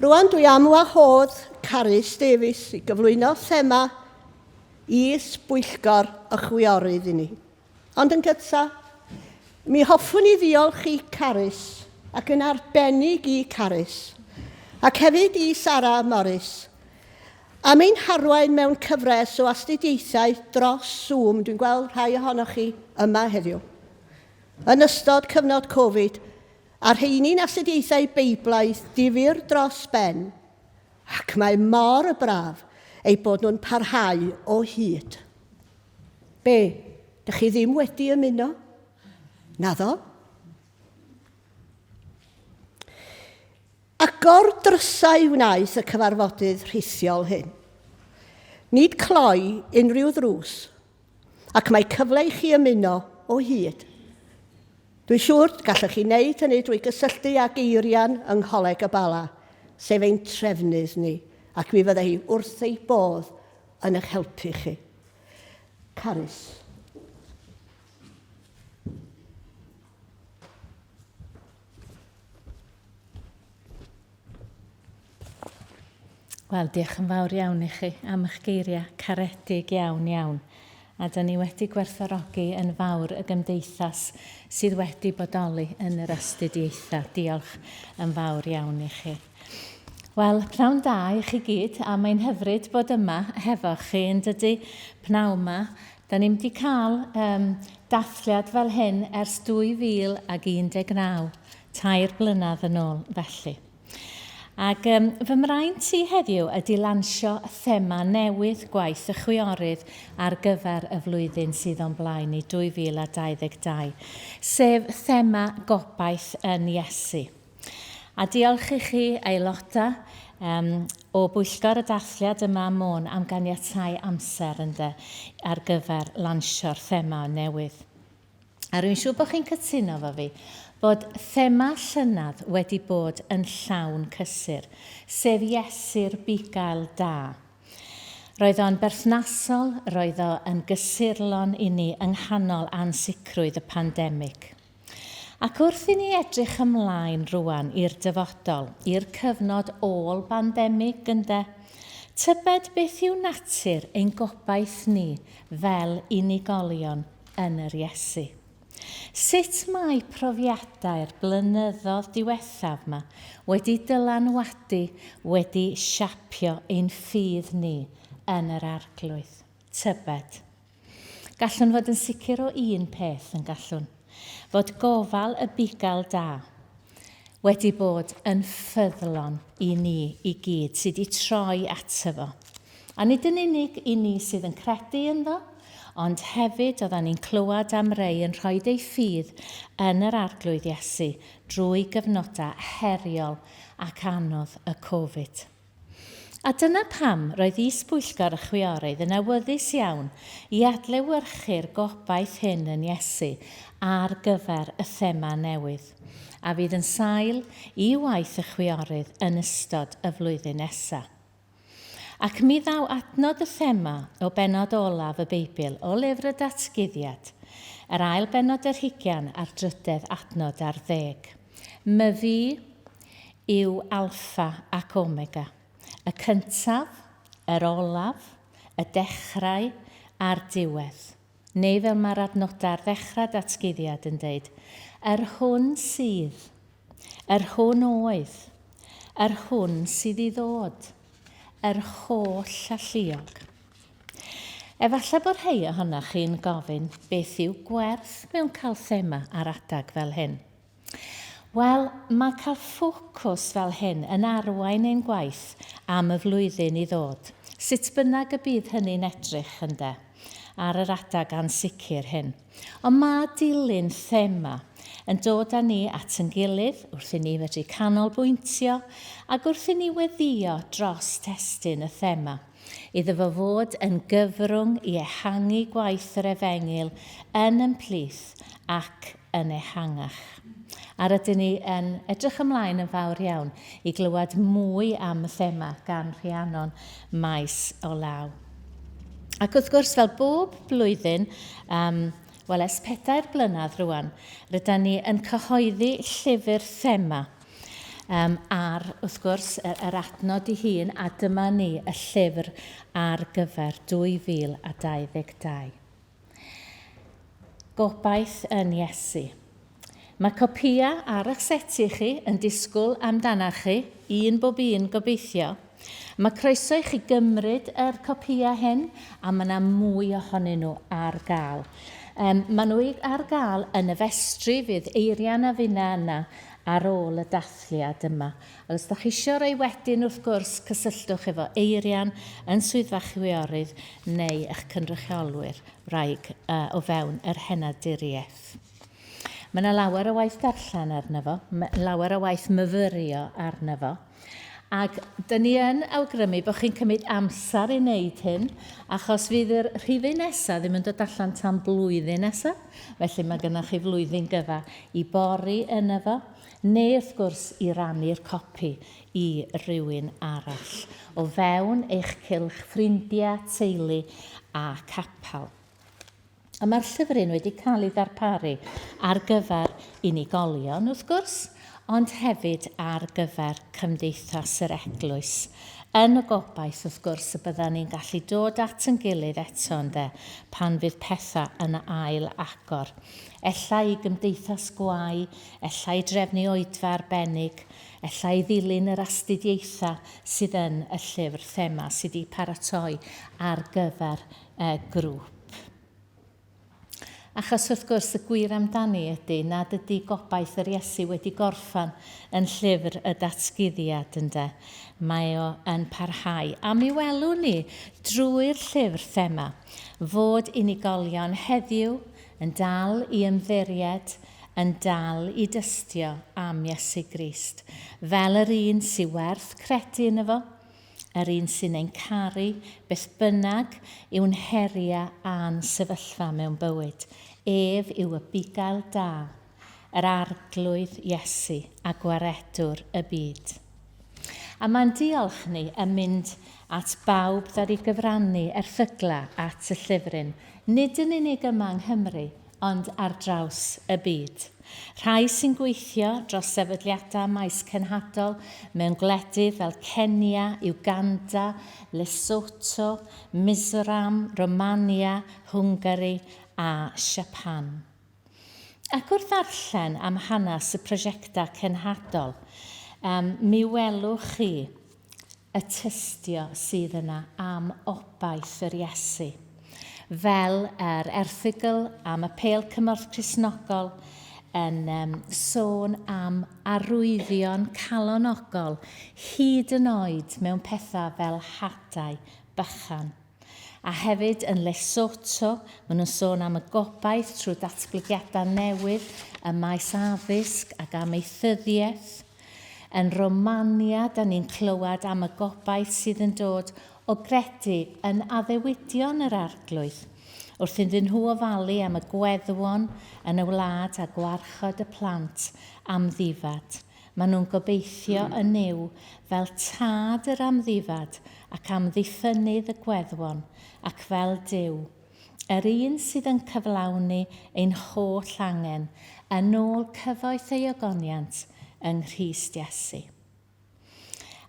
Rwan dwi am wahodd Carys Davies i gyflwyno thema is-bwyllgor y chwiorydd i ni. Ond yn gyntaf, mi hoffwn i ddiolch i Carys, ac yn arbennig i Carys, ac hefyd i Sara Morris, am ein harwain mewn cyfres o astudiaethau dros Zoom, dwi'n gweld rhai ohonoch chi yma heddiw. Yn ystod cyfnod Covid, A'r rheini'n astudiaethau Beiblaidd difyr dros ben, ac mae mor braf eu bod nhw'n parhau o hyd. Be, dych chi ddim wedi ymuno? Naddo? Agor drysau wnaeth y cyfarfodydd rhithiol hyn. Nid cloi unrhyw ddrws, Ac mae cyfle i chi ymuno o hyd. Dwi'n siŵr gallwch chi wneud hynny drwy gysylltu ag Eirian yng Ngholeg y Bala, sef ein trefnydd ni, ac mi fydda hi wrth ei bodd yn eich helpu chi. Carys.
Wel, diolch yn fawr iawn i chi am eich geiriau caredig iawn, iawn. A da ni wedi gwerthfawrogi yn fawr y gymdeithas sydd wedi bodoli yn yr astudiaethau. Diolch yn fawr iawn i chi. Wel, pnawn da i chi gyd, a mae'n hyfryd bod yma hefo chi yn dydy pnawn yma. Da ni'n wedi cael um, dathliad fel hyn ers 2019, tair blynedd yn ôl felly. Ac um, fy mraint i heddiw ydy lansio thema newydd gwaith y chwiorydd ar gyfer y flwyddyn sydd o'n blaen i 2022, sef thema gobaith yn Iesu. A diolch i chi, aelodau, um, o bwyllgor y dathliad yma ym Môn am ganiatau amser ynde ar gyfer lansio'r thema newydd. A rwy'n siŵr bod chi'n cytuno efo fi bod thema llynedd wedi bod yn llawn cysur, sef Iesu'r bugail da. Roedd o'n berthnasol, roedd o yn gysurlon i ni yng nghanol ansicrwydd y pandemig. Ac wrth i ni edrych ymlaen rwan i'r dyfodol, i'r cyfnod ôl-bandemig ynde, tybed beth yw natur ein gobaith ni fel unigolion yn yr Iesu. Sut mae profiadau'r blynyddoedd diwethaf 'ma wedi dylanwadu, wedi siapio ein ffydd ni yn yr Arglwydd? Tybed. Gallwn fod yn sicr o un peth, yn gallwn? Fod gofal y bugail da wedi bod yn ffyddlon i ni i gyd sydd wedi troi ato fo. A nid yn unig i ni sydd yn credu ynddo, ond hefyd oeddan ni'n clywed am rei yn rhoi eu ffydd yn yr Arglwydd Iesu drwy gyfnodau heriol ac anodd y Covid. A dyna pam roedd Is-bwyllgor y Chwiorydd yn awyddus iawn i adlewyrchu'r gobaith hyn yn Iesu ar gyfer y thema newydd, a fydd yn sail i waith y Chwiorydd yn ystod y flwyddyn nesa. Ac mi ddaw adnod y thema o bennod olaf y Beibl, o Lyfr y Datguddiad, yr ail bennod yr hugian a'r drydedd adnod ar ddeg. Myfi yw Alffa ac Omega, y cyntaf, yr olaf, y dechrau a'r diwedd. Neu fel mae'r adnodau ar ddechrau Datguddiad yn deud, yr hwn sydd, yr hwn oedd, yr hwn sydd i ddod, yr holl alluog. Efallai bod rhai ohonoch chi'n gofyn beth yw gwerth mewn cael thema ar adeg fel hyn. Wel, mae cael ffocws fel hyn yn arwain ein gwaith am y flwyddyn i ddod, sut bynnag y bydd hynny'n edrych, ynde, ar yr adeg ansicr hyn. Ond mae dilyn thema yn dod â ni at yn gilydd wrth i ni fedru canolbwyntio ac wrth i ni weddïo dros testun y thema, iddo fo fod yn gyfrwng i ehangu gwaith yr efengyl yn yn plith ac yn ehangach. A rydyn ni yn edrych ymlaen yn fawr iawn i glywed mwy am y thema gan Rhiannon maes o law. Ac wrth gwrs, fel bob blwyddyn, um, wel ers pedair blynedd rwan, rydyn ni yn cyhoeddi llyfr thema. um, ar, wrth gwrs, yr, yr adnod ei hun, a dyma ni y llyfr ar gyfer 2022. Gobaith yn Iesu. Mae copïau ar eich seti chi yn disgwyl amdanach chi, un bob un gobeithio. Mae croeso i chi gymryd yr copïau hyn a mae yna mwy ohonyn nhw ar gael. Um, maen nhw ar gael yn y festri, fydd Eirian a finna yna ar ôl y dathliad yma. A os da chi eisiau rhoi wedyn, wrth gwrs, cysylltwch efo Eirian yn swyddfa chwiorydd neu eich cynrychiolwyr wraig uh, o fewn yr henaduriaeth. Mae yna lawer o waith darllen arno fo, lawer o waith myfyrio arno fo. Ac dyn ni yn awgrymu bod chi'n cymryd amser i wneud hyn, achos fydd yr rhifyn nesaf ddim yn dod allan tan blwyddyn nesaf, felly mae gennych chi flwyddyn gyfa i bori yno fo, neu wrth gwrs i rannu'r copi i rywun arall, o fewn eich cylch ffrindiau, teulu a capel. A mae'r llyfryn wedi cael ei ddarparu ar gyfer unigolion, wrth gwrs, ond hefyd ar gyfer cymdeithas yr eglwys. Yn y gobaith, wrth gwrs, y byddan ni'n gallu dod at yn gilydd eto, ynde, pan fydd pethau yn ail agor. Ella i gymdeithas gwau, ella i drefnu oedfa arbennig, ella i ddilyn yr astudiaethau sydd yn y llyfr thema sydd wedi paratoi ar gyfer y grŵp. Achos wrth gwrs y gwir amdani ydy nad ydy gobaith yr Iesu wedi gorffan yn llyfr y datguddiad ynde. Mae o yn parhau. A mi welwn ni drwy'r llyfr thema fod unigolion heddiw yn dal i ymddiried, yn dal i dystio am Iesu Grist, fel yr un sy'n werth credu yno fo, yr un sy'n ein caru, beth bynnag yw'n heriau a'n sefyllfa mewn bywyd. Ef yw y bugail da, yr Arglwydd Iesu a Gwaredwr y byd. A mae'n diolch ni yn mynd at bawb ddaru gyfrannu erthyglau at y llyfryn, nid yn unig yma yng Nghymru, ond ar draws y byd. Rhai sy'n gweithio dros sefydliadau maes cenhadol mewn gwledydd fel Kenya, Uganda, Lesotho, Mizoram, Romania, Hwngari a Siapan. Ac wrth ddarllen am hanes y prosiectau cenhadol, um, mi welwch chi y tystio sydd yna am obaith yr Iesu. Fel yr erthygl am Apêl Cymorth Cristnogol yn um, sôn am arwyddion calonogol hyd yn oed mewn pethau fel hadau bychan. A hefyd yn Lesotho, maen nhw'n sôn am y gobaith trwy datblygiadau newydd ym maes addysg ac amaethyddiaeth. Yn Romania, da ni'n clywed am y gobaith sydd yn dod o gredu yn addewidion yr Arglwydd, wrth iddyn nhw ofalu am y gweddwon yn y wlad a gwarchod y plant amddifad. Maen nhw'n gobeithio yn Nuw fel tad yr amddifad ac amddiffynnydd y gweddwon, ac fel Duw, yr un sydd yn cyflawni ein holl angen yn ôl cyfoeth ei ogoniant yng Nghrist Iesu.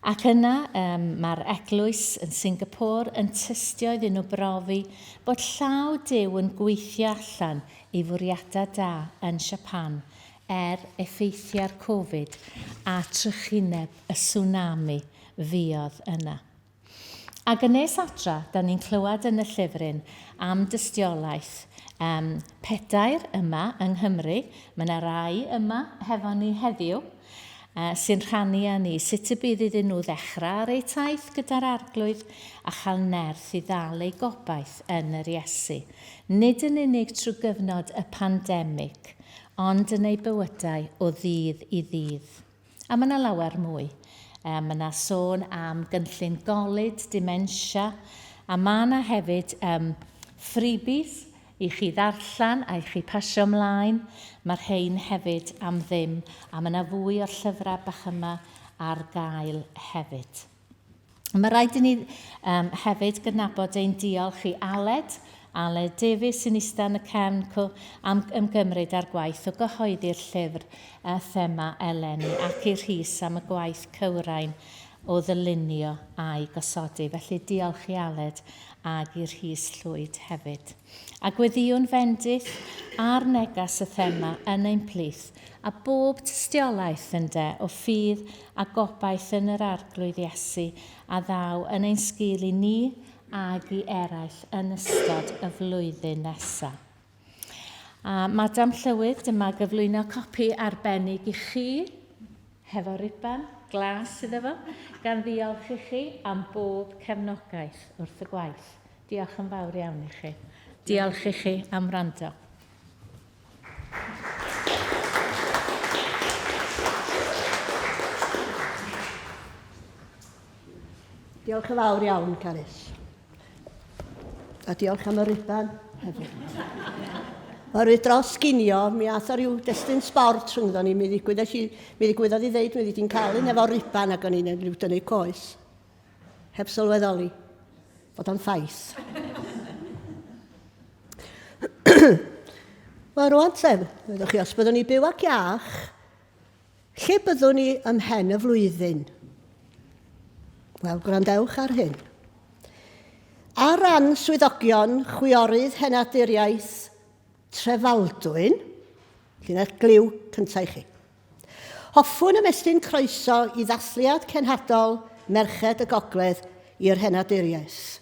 Ac yna, um, mae'r eglwys yn Singapore yn tystio iddyn nhw brofi bod llaw Duw yn gweithio allan ei fwriadau da yn Siapan er effeithiau'r Covid a trychineb y tsunami fuodd yna. Ac yn nes adra, da ni'n clywed yn y llyfryn am dystiolaeth um, pedair yma yng Nghymru. Mae yna rai yma hefo ni heddiw uh, sy'n rhannu â ni sut y bydd iddyn nhw ddechrau ar eu taith gyda'r Arglwydd a chael nerth i ddal eu gobaith yn yr Iesu. Nid yn unig trwy gyfnod y pandemig, ond yn eu bywydau o ddydd i ddydd. A mae yna lawer mwy. Mae yna sôn am gynllun golud, dementia, a mae yna hefyd um, freebies i chi ddarllen a i chi pasio ymlaen. Mae'r rhain hefyd am ddim, a mae yna fwy o'r llyfrau bach yma ar gael hefyd. Mae rhaid i ni um, hefyd gydnabod ein diolch i Aled Aled Davies sy'n ista yn y cefn cw am ymgymryd â'r gwaith o gyhoeddi'r llyfr y thema eleni ac i Rhys am y gwaith cywrain o ddylunio a'i gosodi. Felly diolch i Aled ag i Rhys Llwyd hefyd. A gweddïwn fendith ar neges y thema yn ein plith, a bob tystiolaeth, ynde, o ffydd a gobaith yn yr Arglwydd Iesu a ddaw yn ein sgil i ni ag i eraill yn ystod y flwyddyn nesaf. A Madam Llywydd, dyma gyflwyno copi arbennig i chi, hefo ruban glas iddo fo, gan ddiolch i chi am bob cefnogaeth wrth y gwaith. Diolch yn fawr iawn i chi. Diolch i chi am wrando.
Diolch yn fawr iawn, Carys. A diolch am y ruban hefyd. Oherwydd dros ginio, mi ath o ryw destun sbort rhyngddo ni, mi ddigwyddodd i, mi ddigwyddodd i ddeud, mi ddi'n cael un efo ruban ac o'n i'n rhyw dynnu coes. Heb sylweddoli bod o'n ffaith. Wel, rwan te, meddwch chi, os byddwn ni byw ac iach, lle byddwn ni ymhen y flwyddyn? Wel, gwrandewch ar hyn. Ar ran swyddogion chwiorydd henaduriaeth Trefaldwyn, llinell gliw cyntaf i chi. Hoffwn ymestyn croeso i ddathliad cenhadol Merched y Gogledd i'r Henaduriaeth.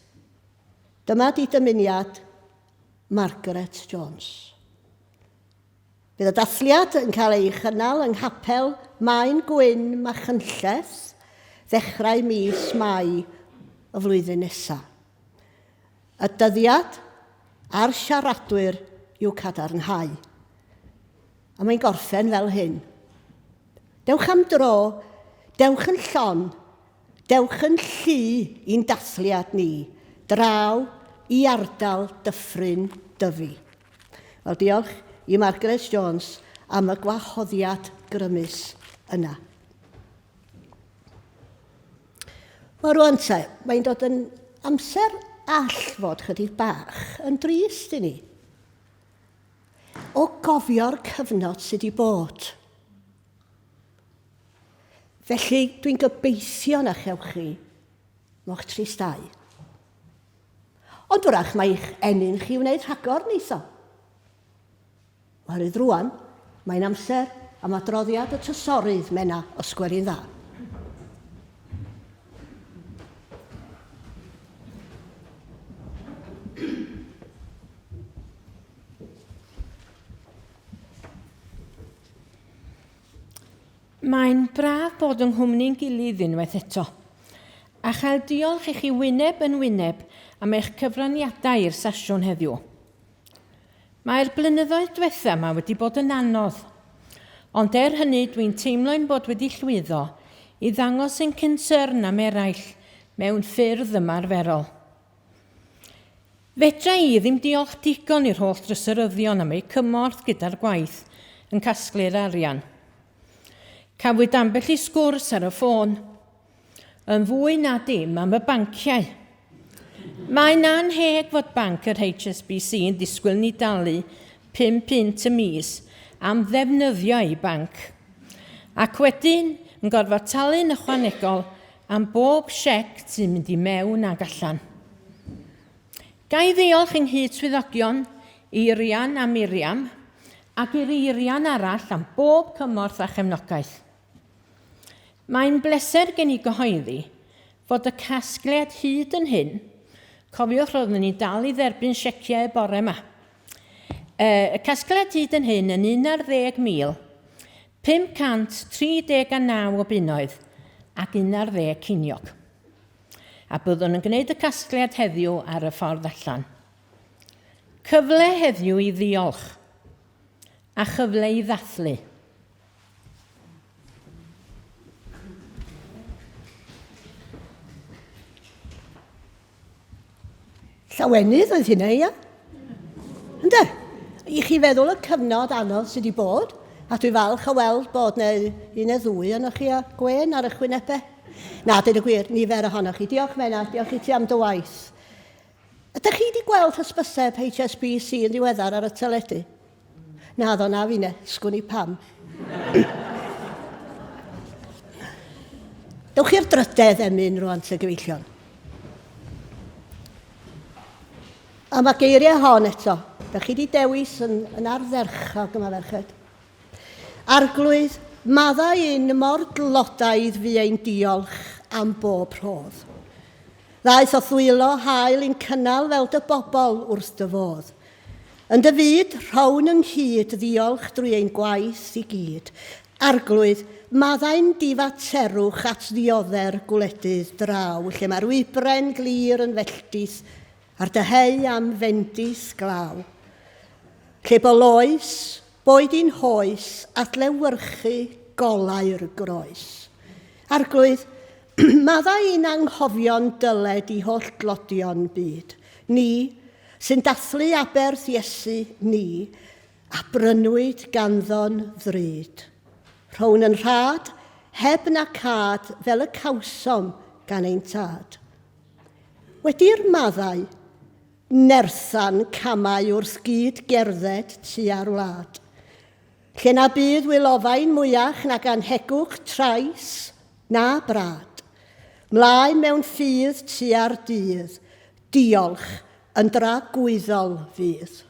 Dyma di dymuniad Margaret Jones. Bydd y dathliad yn cael ei chynnal yng Nghapel Maen Gwyn Machynlleth ddechrau mis Mai y flwyddyn nesaf. Y dyddiad a'r siaradwyr i'w cadarnhau. A mae'n gorffen fel hyn. Dewch am dro, dewch yn llon, dewch yn llu i'n dathliad ni, draw i ardal Dyffryn Dyfi. Wel, diolch i Margaret Jones am y gwahoddiad grymus yna. Wel, rwan te, mae'n dod yn amser all fod chydig bach yn drist i ni. O gofio'r cyfnod sydd wedi bod. Felly, dwi'n gobeithio na chewch chi mo'ch tristau. Ond wrach mae eich ennyn chi wneud rhagor, neitho. Oherwydd rwan, mae'n amser am adroddiad y trysorydd, Menna, os gweli'n dda.
Mae'n braf bod yng nghwmni'n gilydd unwaith eto, a chael diolch i chi wyneb yn wyneb am eich cyfraniadau i'r sesiwn heddiw. Mae'r blynyddoedd diwetha' 'ma wedi bod yn anodd, ond er hynny dwi'n teimlo ein bod wedi llwyddo i ddangos ein cynsyrn am eraill mewn ffyrdd ymarferol. Fedra i ddim diolch digon i'r holl drysoryddion am eu cymorth gyda'r gwaith yn casglu'r arian. Cafwyd ambell i sgwrs ar y ffôn. Yn fwy na dim am y banciau. Mae'n annheg fod banc yr HSBC yn disgwyl ni dalu 5 punt y mis am ddefnyddio eu banc. Ac wedyn yn gorfod talu'n ychwanegol am bob siec sy'n mynd i mewn ag allan. Ga i ddiolch yng nghyd-swyddogion, Eirian a Miriam, ac i'r Eirian arall am bob cymorth a chefnogaeth. Mae'n bleser gen i gyhoeddi fod y casgliad hyd yn hyn, cofiwch roeddwn ni'n dal i dderbyn sieciau y bore yma, y casgliad hyd yn hyn yn 11,539 o bunnoedd ac 11 ceiniog. A byddwn yn gwneud y casgliad heddiw ar y ffordd allan. Cyfle heddiw i ddiolch a chyfle i ddathlu.
Llawenydd oedd hynna, ia? Ynde? I chi feddwl y cyfnod anodd sydd wedi bod, a dwi falch o weld bod neu un neu ddwy ohonoch chi â gwên ar eich wynebau. Na, dweud y gwir, nifer ohonoch chi. Diolch Mena, diolch i ti am dy waith. Ydych chi wedi gweld hysbyseb HSBC yn ddiweddar ar y teledu? Na ddo, na finne, sgwn i pam. Dewch i'r drydedd emyn rwan, te gyfeillion. A mae geiriau hon eto. Da chi wedi dewis yn, yn ardderchog yma, ferched. Arglwydd, maddau un mor dlodaidd fu ein diolch am bob rhodd. Ddaeth o'th ddwylo hael i'n cynnal fel dy bobl wrth dy fodd. Yn dy fyd, rhown ynghyd ddiolch drwy ein gwaith i gyd. Arglwydd, maddau'n difaterwch at ddiodde'r gwledydd draw lle mae'r wybren glir yn felldith a'r dyheu am fendith glaw. Lle bo loes, boed i'n hoes adlewyrchu golau'r groes. Arglwydd, maddau i'n anghofio'n dyled i holl dlodion byd. Ni, sy'n dathlu aberth Iesu, ni, a brynwyd ganddo'n ddrud. Rhown yn rhad, heb na cad, fel y cawsom gan ein tad. Wedi'r maddau, nerthan camau wrth gyd gerdded tua'r wlad. Lle na bydd wylofain mwyach nag anhegwch trais na brad. Mlaen mewn ffydd tua'r dydd, diolch yn dragwyddol fydd.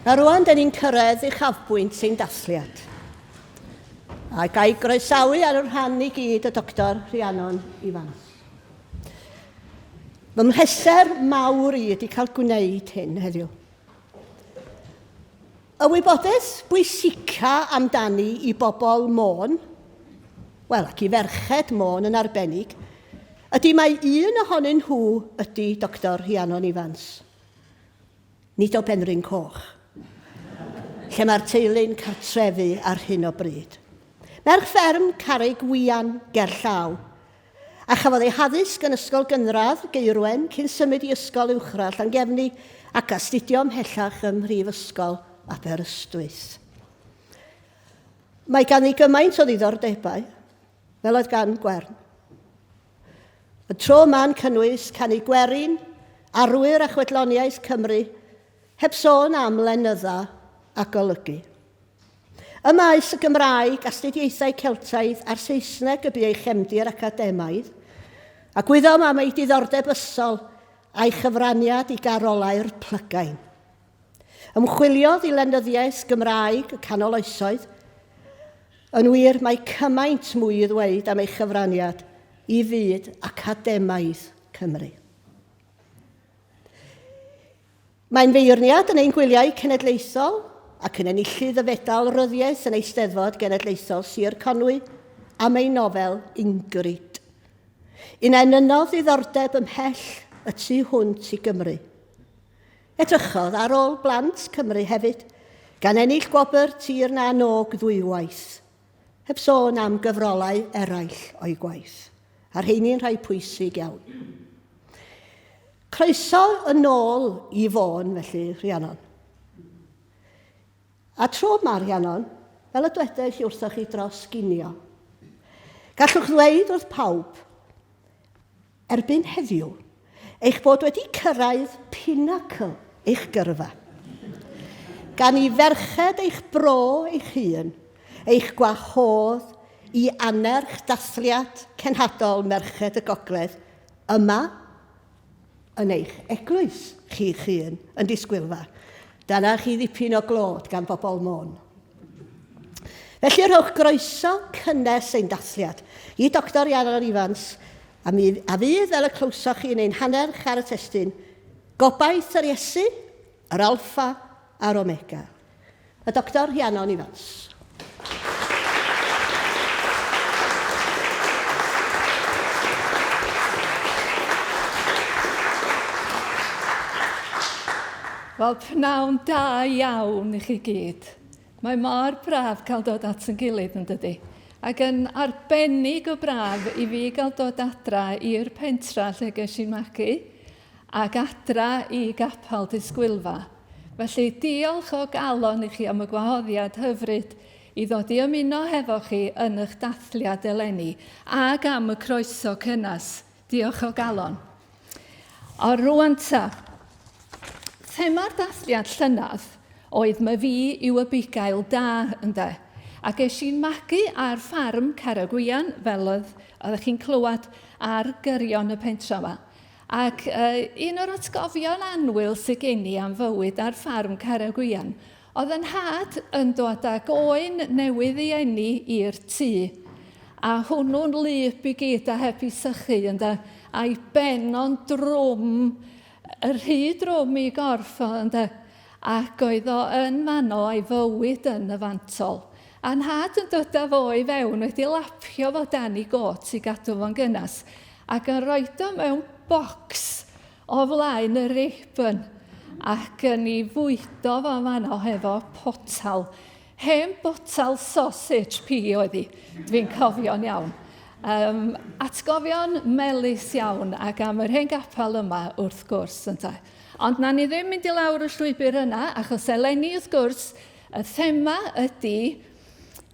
A rwan, da ni'n cyrraedd uchafbwynt ein dathliad. A ga i groesawu ar y rhan i gyd y Doctor Rhiannon Ifans. Fy mhleser mawr i ydy cael gwneud hyn heddiw. Y wybodaeth bwysica amdani i bobl Môn, wel, ac i ferched Môn yn arbennig, ydy mai un ohonyn nhw ydy Doctor Rhiannon Ifans. Nid o Benrhyn Coch, lle mae'r teulu'n cartrefu ar hyn o bryd. Merch fferm Carreg Wian ger llaw, a chafodd ei haddysg yn Ysgol Gynradd Gaerwen cyn symud i Ysgol Uwchradd Llangefni ac astudio ymhellach ym Mhrifysgol Aberystwyth. Mae ganddi gymaint o ddiddordebau, fel oedd gan Gwern. Y tro yma'n cynnwys canu gwerin, arwyr a chwedloniaeth Cymru, heb sôn am lenydda a golygu. Ym maes y Gymraeg, astudiaethau Celtaidd a'r Saesneg y bu ei chefndir academaidd, a gwyddom am ei diddordeb ysol a'i chyfraniad i garolau'r plygain. Ymchwiliodd i lenyddiaeth Gymraeg y Canol Oesoedd. Yn wir, mae cymaint mwy i ddweud am ei chyfraniad i fyd academaidd Cymru. Mae'n feirniad yn ein gwyliau cenedlaethol ac yn enillydd y Fedal Ryddiaith yn Eisteddfod Genedlaethol Sir Conwy am ei nofel Ingrid. Un a enynnodd ddiddordeb ymhell y tu hwnt i Gymru. Edrychodd ar ôl blant Cymru hefyd, gan ennill gwobr Tir na n-Og ddwywaith, heb sôn am gyfrolau eraill o'i gwaith, a rheini'n rhai pwysig iawn. Croeso yn ôl i Fôn, felly, Rhiannon. A tro 'ma, Rhiannon, fel y dwedais i wrthoch chi dros ginio, gallwch ddweud wrth pawb erbyn heddiw eich bod wedi cyrraedd pinacl eich gyrfa. Gan i ferched eich bro eich hun eich gwahodd i annerch dathliad cenhadol Merched y Gogledd yma yn eich eglwys chi'ch hun yn disgwylfa. Dyna chi ddipyn o glod gan bobl Môn. Felly rhowch groeso cynnes ein dathliad i Doctor Rhiannon Ifans, a, mi, a fydd, fel y clywsoch chi yn ein hannerch ar y testun, gobaith yr Iesu, yr Alffa a'r Omega. Y Doctor Rhiannon Ifans.
Wel, pnawn da iawn i chi gyd. Mae mor braf cael dod at yn gilydd yn dydy. Ac yn arbennig o braf i fi gael dod adra i'r pentra lle ges i'n magu ac adra i gapel Disgwylfa. Felly, diolch o galon i chi am y gwahoddiad hyfryd i ddod i ymuno hefo chi yn eich dathliad eleni, ac am y croeso cynnes. Diolch o galon. O rwan ta, thema'r dathliad llynedd oedd my fi yw y bugail da, ynde? A ges i'n magu ar ffarm Caragwian, fel oedd, oeddech chi'n clywed ar gyrion y pentra yma. Ac uh, un o'r atgofion annwyl sydd gen i am fywyd ar ffarm Caragwian oedd yn nhad yn dod ag oen newydd ei eni i'r tŷ. A hwnnw'n wlyb i gyd a heb i sychu ynde, a'i ben o'n drwm, y rhy drwm i gorff o ynde, ac oedd o yn fanno a'i fywyd yn y fantol. A nhad yn dod â fo i fewn wedi lapio fo dan i got i gadw fo'n gynnes, ac yn rhoid o mewn bocs o flaen y ribbon ac yn ei fwydo fo yn fanno hefo potal. Hen botal sausage pea oedd hi, dwi'n cofio'n iawn. Um, atgofion melys iawn ac am yr hen gapel yma wrth gwrs ynte. Ond na ni ddim mynd i lawr y llwybr yna achos eleni wrth gwrs y thema ydy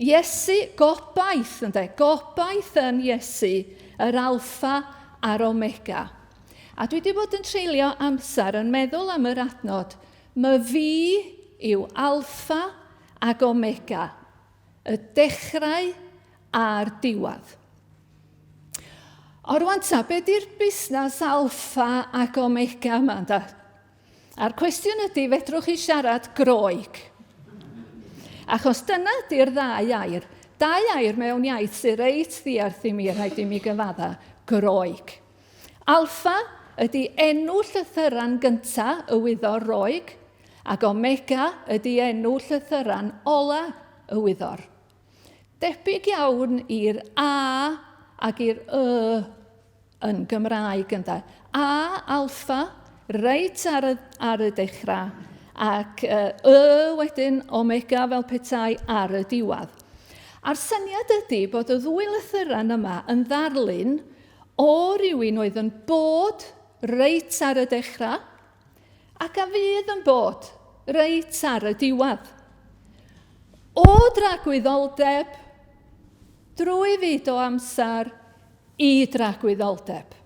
Iesu, gobaith ynde, gobaith yn Iesu, yr alffa a'r omega. A dwi wedi bod yn treulio amser yn meddwl am yr adnod, My fi yw Alffa ac Omega, y dechrau a'r diwedd. O rwan ta, be di'r busnes Alffa ac Omega yma, ynda? A'r cwestiwn ydy, fedrwch chi siarad Groeg? Achos dyna ydy'r ddau air. Dau air mewn iaith sy'n reit ddiarth i mi, rhaid i mi gyfadda, Groeg. Alpha ydy enw llythyran gynta y wyddor Roeg, ac Omega ydy enw llythyran ola y wyddor. Debyg iawn i'r A ac i'r Y yn Gymraeg ynde. A, alpha, reit ar y, ar y dechrau, ac Y wedyn, omega fel petai, ar y diwedd. A'r syniad ydy bod y ddwy lythyren yma yn ddarlun o rywun oedd yn bod reit ar y dechrau ac a fydd yn bod reit ar y diwedd. O dragwyddoldeb, drwy fyd o amser, i dragwyddoldeb.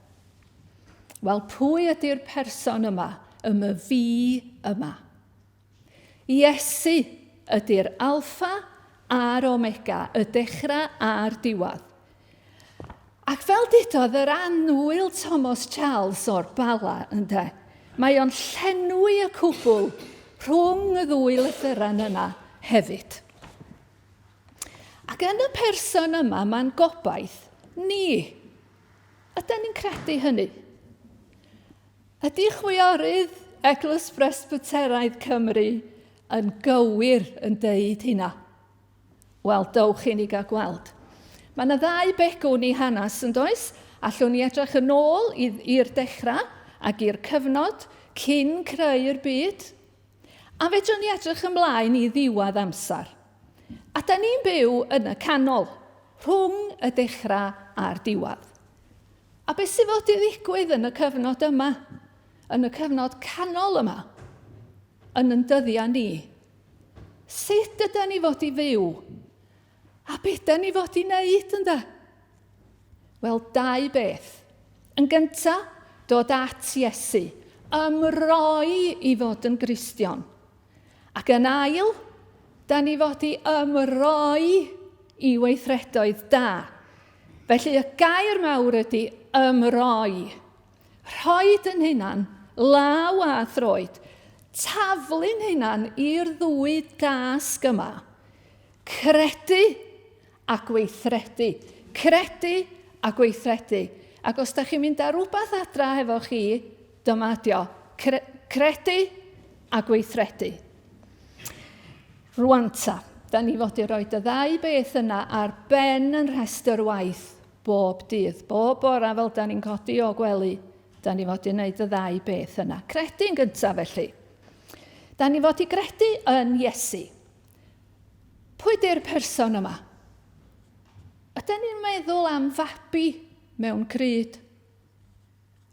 Wel, pwy ydy'r person yma, y myfi yma? Iesu ydy'r alffa a'r omega, y dechrau a'r diwedd. Ac fel dudodd yr annwyl Thomas Charles o'r Bala, ynde, mae o'n llenwi y cwbl rhwng y ddwy lythyren yna hefyd. Ac yn y person yma, mae'n gobaith ni. Ydy ni'n credu hynny? Ydy chwiorydd Eglwys Bresbyteraidd Cymru yn gywir yn deud hynna? Wel, dowch i ni gael gweld. Mae yna ddau begwn i hanes, yn does? Allwn ni edrych yn ôl i'r dechrau ac i'r cyfnod cyn creu'r byd. A fedrwn ni edrych ymlaen i ddiwedd amser. A da ni'n byw yn y canol, rhwng y dechrau a'r diwedd. A beth sydd fod i ddigwydd yn y cyfnod yma, yn y cyfnod canol yma, yn yn dyddiau ni? Sut ydy ni fod i fyw? A beth da ni fod i wneud ynde? Wel, dau beth. Yn gyntaf, dod at Iesu, ymroi i fod yn Gristion. Ac yn ail, da ni fod i ymroi i weithredoedd da. Felly y gair mawr ydy ymroi. Rhoed yn hunan, law a throed, taflu'n hunan i'r ddwy dasg yma. Credu a gweithredu. Credu a gweithredu. Ac os da chi'n mynd â rhywbeth adra hefo chi, dyma ydi o. Cre credu a gweithredu. Rwan ta, da ni fod i roi y ddau beth yna ar ben yn rhestr waith bob dydd. Bob bora fel da ni'n codi o gwely, da ni fod i wneud y ddau beth yna. Credu'n gyntaf felly. Da ni fod i gredu yn Iesu. Pwy di'r person yma? Ydy ni'n meddwl am fabi mewn cryd?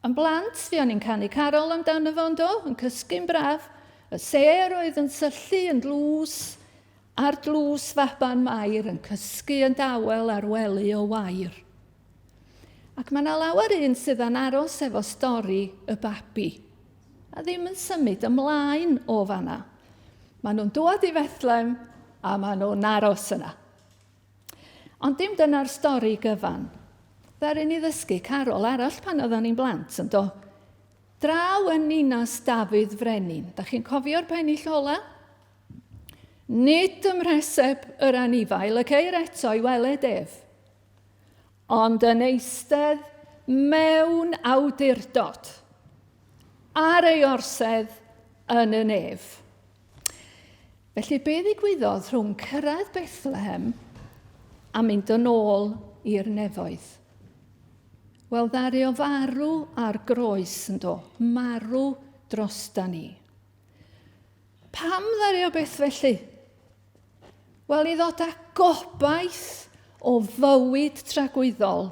Yn blant, fi o'n i'n canu carol amdano fo, do, yn cysgu'n braf. Y sêr oedd yn syllu yn dlws, a'r dlws faban Mair yn cysgu yn dawel ar wely o wair. Ac mae yna lawer un sydd yn aros efo stori y babi, a ddim yn symud ymlaen o fanna. Maen nhw'n dod i Fethlem a maen nhw'n aros yna. Ond dim dyna'r stori gyfan. Ddaru ni ddysgu carol arall pan oedden ni'n blant, yn do? Draw yn ninas Dafydd Frenin. Da chi'n cofio'r pennill ola? Nid ymhreseb yr anifail y ceir eto i weled ef, ond yn eistedd mewn awdurdod ar ei orsedd yn y nef. Felly, be ddigwyddodd rhwng cyrraedd Bethlehem a mynd yn ôl i'r nefoedd? Wel, ddaru o farw ar groes yn do, marw drosta ni. Pam ddaru o beth felly? Wel, i ddod â gobaith o fywyd tragwyddol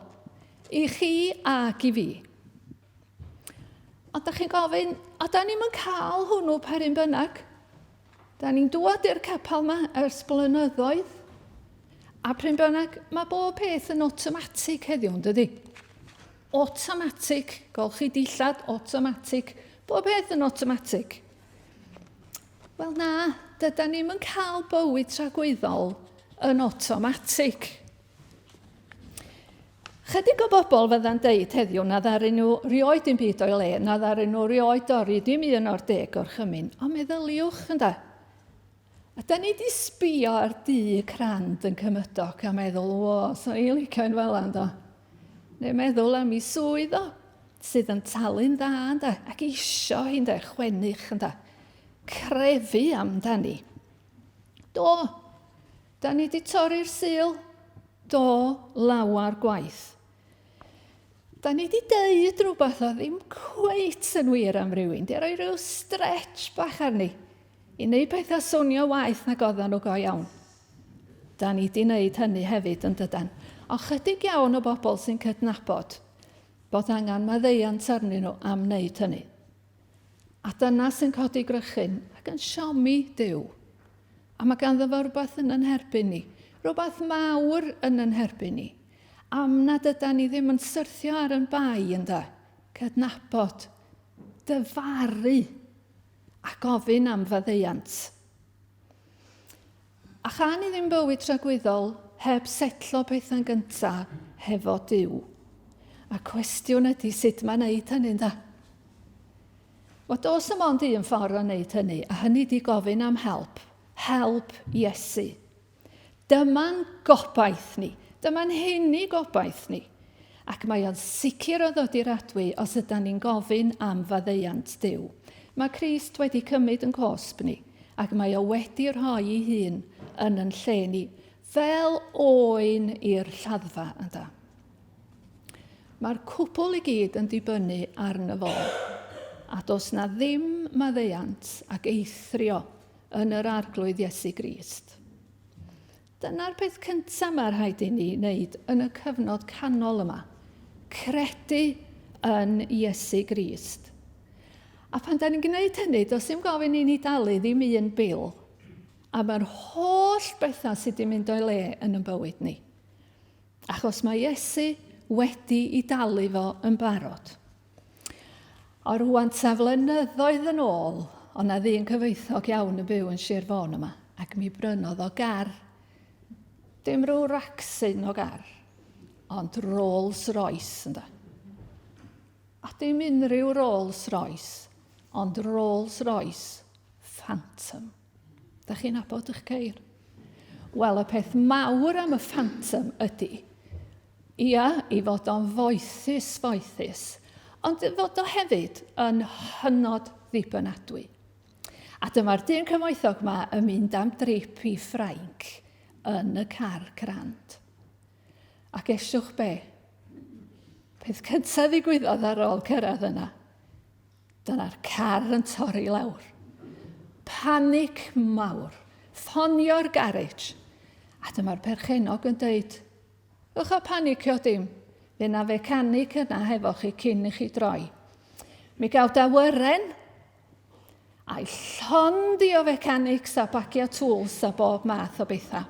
i chi ac i fi. Ond da chi'n gofyn, a da ni'm yn cael hwnnw per un bynnag. Da ni'n dŵad i'r capel yma ers blynyddoedd. A pryn bynnag, mae bob peth yn automatic heddiw, yn dydy? Automatic, golchi dillad, automatic. Bob peth yn automatic. Wel na, dyda ni'm yn cael bywyd tragwyddol yn automatic. Chydig o bobl fydda'n deud heddiw na ddaru nhw rioed dim byd o'i le, na ddaru nhw rioed dorri dim un o'r deg gorchymyn, ond meddyliwch ynda. A da ni di sbio ar dŷ crand yn cymydog a meddwl, o, so i'n licio un fel ynddo. Neu meddwl am ei swydd o, sydd yn talu'n dda ynda, ac isio hi'n de, chwennych ynda. Crefu amdani. Do, da ni di torri'r sul, do, lawar gwaith. Da ni di deud rhywbeth o ddim cweit yn wir am rywun, di roi rhyw stretch bach arni i wneud pethau swnio waeth nag oedden nhw go iawn. Da ni di wneud hynny hefyd yn dydan. Ond chydig iawn o bobl sy'n cydnabod bod angen maddeuant arnyn nhw am wneud hynny. A dyna sy'n codi grychyn ac yn siomi Duw. A mae ganddo fo rhywbeth yn yn herbyn ni. Rhywbeth mawr yn yn herbyn ni. Am nad yda ni ddim yn syrthio ar yn bai ynda. Cydnabod, dyfaru a gofyn am faddeuant. A chan i ddim bywyd tragwyddol heb setlo pethau'n gynta hefo Duw. A cwestiwn ydy sut mae wneud hynny ynda? Wel, does dim ond un ffordd o wneud hynny, a hynny di gofyn am help. Help Iesu. Dyma'n gobaith ni. Dyma'n unig gobaith ni. Ac mae o'n sicr o ddod i'r adwy os ydan ni'n gofyn am faddeuant Duw. Mae Crist wedi cymryd yn cosb ni, ac mae o wedi rhoi ei hun yn yn lle ni, fel oen i'r lladdfa, ynda. Mae'r cwbl i gyd yn dibynnu arno fo, a does na ddim maddeuant ac eithrio yn yr Arglwydd Iesu Grist. Dyna'r peth cyntaf mae rhaid i ni wneud yn y cyfnod canol yma. Credu yn Iesu Grist. A pan da ni'n gwneud hynny, does dim gofyn i ni dalu ddim un bil am yr holl bethau sydd wedi mynd o'i le yn yn bywyd ni. Achos mae Iesu wedi i dalu fo yn barod. O rwan ta flynyddoedd yn ôl, o na ddyn cyfoethog iawn yn byw yn Sir Fôn yma, ac mi brynodd o gar. Dim rhyw racsyn o gar, ond Rolls Royce ynda. A dim unrhyw Rolls Royce, ond Rolls Royce Phantom. Da chi'n nabod eich ceir? Wel, y peth mawr am y Phantom ydy, ia, i fod o'n foethus, foethus, ond fod o hefyd yn hynod ddibynadwy. A dyma'r dyn cyfoethog ma yn mynd am drip i Ffrainc yn y car crand. A gesiwch be? Peth cyntaf ddigwyddodd ar ôl cyrraedd yna, Dyna'r car yn torri lawr. Panic mawr. Ffonio'r garej. A dyma'r perchennog yn dweud, Ewch a panicio dim. Fe na fecanic yna hefo chi cyn i chi droi. Mi gael dawyren a'i llond i o fecanics a bagia tools a bob math o bethau.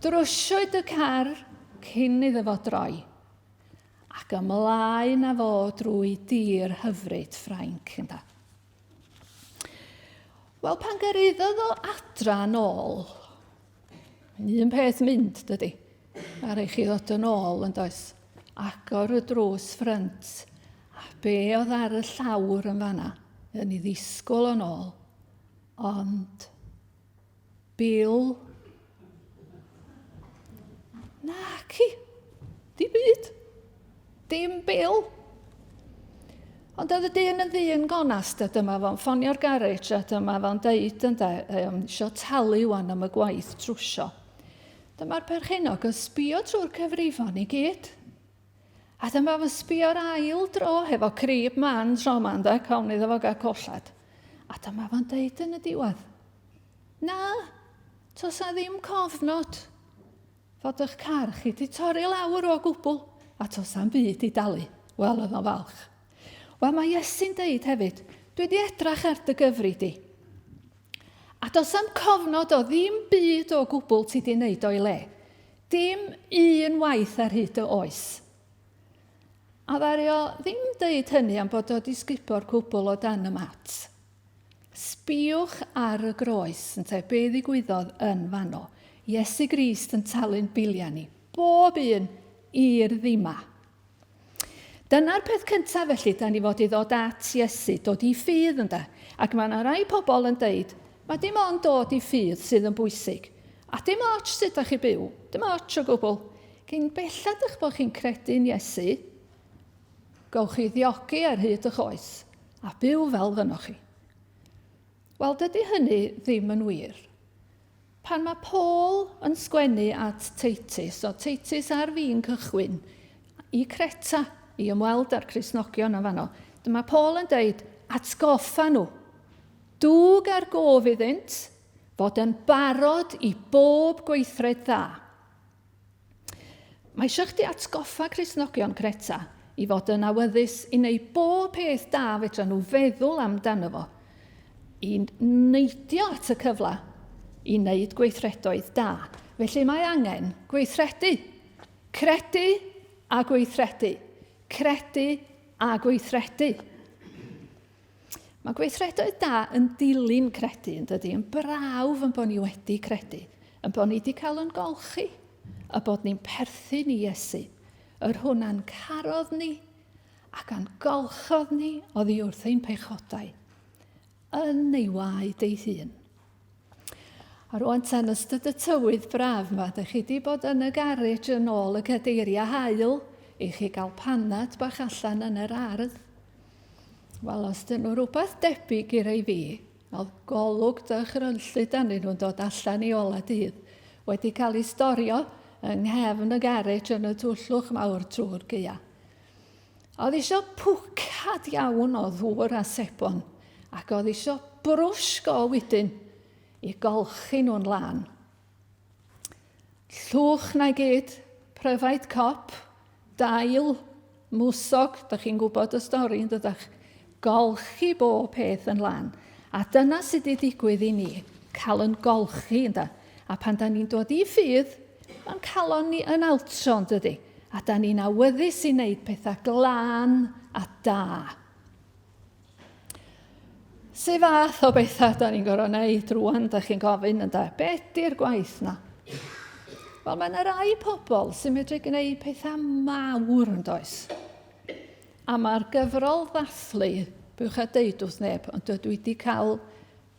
Drwsiwyd y car cyn iddo fo droi. Ac ymlaen â fo drwy dir hyfryd Ffrainc, ynda. Wel, pan gyrhaeddodd o adra yn ôl, mae'n un peth mynd, dydy. Mae rhaid chi ddod yn ôl, yn does? Agor y drws ffrynt, a be oedd ar y llawr yn fanna, yn ei ddisgwyl o'n ôl. Ond Bil. Naci. Dim byd. Dim bil. Ond oedd y dyn yn ddyn gonest, a dyma fo'n ffonio'r garej, a dyma fo'n deud ynde, um, isio talu wan am y gwaith trwsio. Dyma'r perchennog yn sbio trwy'r cyfrifon i gyd. A dyma fo'n sbio'r ail dro hefo crib man tro ma, ynde, cawn iddo fo gael colled. A dyma fo'n deud yn y diwedd, Na, toes 'na ddim cofnod fod eich car chi 'di torri lawr o gwbl, a toes na'm byd i dalu. Wel, oedd o'n falch. Wel, mae Iesu'n deud hefyd, dwi wedi edrach ar dy gyfri di. A does na'm cofnod o ddim byd o gwbl ti di wneud o'i le. Dim un waith ar hyd dy oes. A ddaru o ddim deud hynny am bod o di sgubo'r cwbl o dan y mat. Sbïwch ar y groes, ynte, be ddigwyddodd yn fanno. Iesu Grist yn talu'n biliau ni, bob un, i'r ddima. Dyna'r peth cyntaf felly, da ni fod i ddod at Iesu, dod i ffydd ynde. Ac mae yna rai pobl yn deud, mae dim ond dod i ffydd sydd yn bwysig. A dim ots sut da chi byw, dim ots o gwbl. Cyn belled eich bod chi'n credu'n Iesu, gowch chi ddiogi ar hyd eich oes a byw fel fynnoch chi. Wel, dydy hynny ddim yn wir. Pan mae Paul yn sgwennu at Titus, o Titus ar fin cychwyn i Creta i ymweld â'r Cristnogion yn fanno, dyma Paul yn deud, atgoffa nhw, dwg ar gof iddynt, fod yn barod i bob gweithred dda. Mae eisiau chdi atgoffa Cristnogion Creta i fod yn awyddus i wneud bob peth da fedra nhw feddwl amdano fo, i neidio at y cyfle i wneud gweithredoedd da. Felly mae angen gweithredu. Credu a gweithredu. Credu a gweithredu. Mae gweithredoedd da yn dilyn credu, yn dydy, yn brawf yn bod ni wedi credu, yn bod ni wedi cael yn golchi, a bod ni'n perthyn i Iesu, yr hwn a'n carodd ni ac a'n golchodd ni oddi wrth ein pechodau, yn ei waed ei hun. A rwan tan ystod y tywydd braf ma, dych chi wedi bod yn y garej yn ôl y cadeiriau haul i chi gael panad bach allan yn yr ardd. Wel, os dyn nhw rhywbeth debyg i rei fi, oedd golwg dychrynllyd arnyn nhw'n dod allan i ola dydd, wedi cael eu storio yng nghefn y garej yn y twllwch mawr trwy'r gaea. Oedd isio pwcad iawn o ddŵr a sebon, ac oedd isio brwsh go wedyn i golchi nhw'n lân. Llwch na gyd, pryfaid cop, dail, mwsog, da chi'n gwybod y stori yn dydach? Golchi bob peth yn lân. A dyna sydd wedi digwydd i ni, cael yn golchi, ynda. A pan da ni'n dod i ffydd, mae'n calon ni yn altro, yn dydy? A da ni'n awyddus i wneud pethau glân a da. Su fath o bethau da ni'n gorfod wneud rwan, da chi'n gofyn yn da, be ydy'r gwaith na? Wel, mae yna rai pobl sy'n medru gwneud pethau mawr yn does. A mae'r gyfrol ddathlu, bywch a deud wrth neb, ond dydw i wedi cael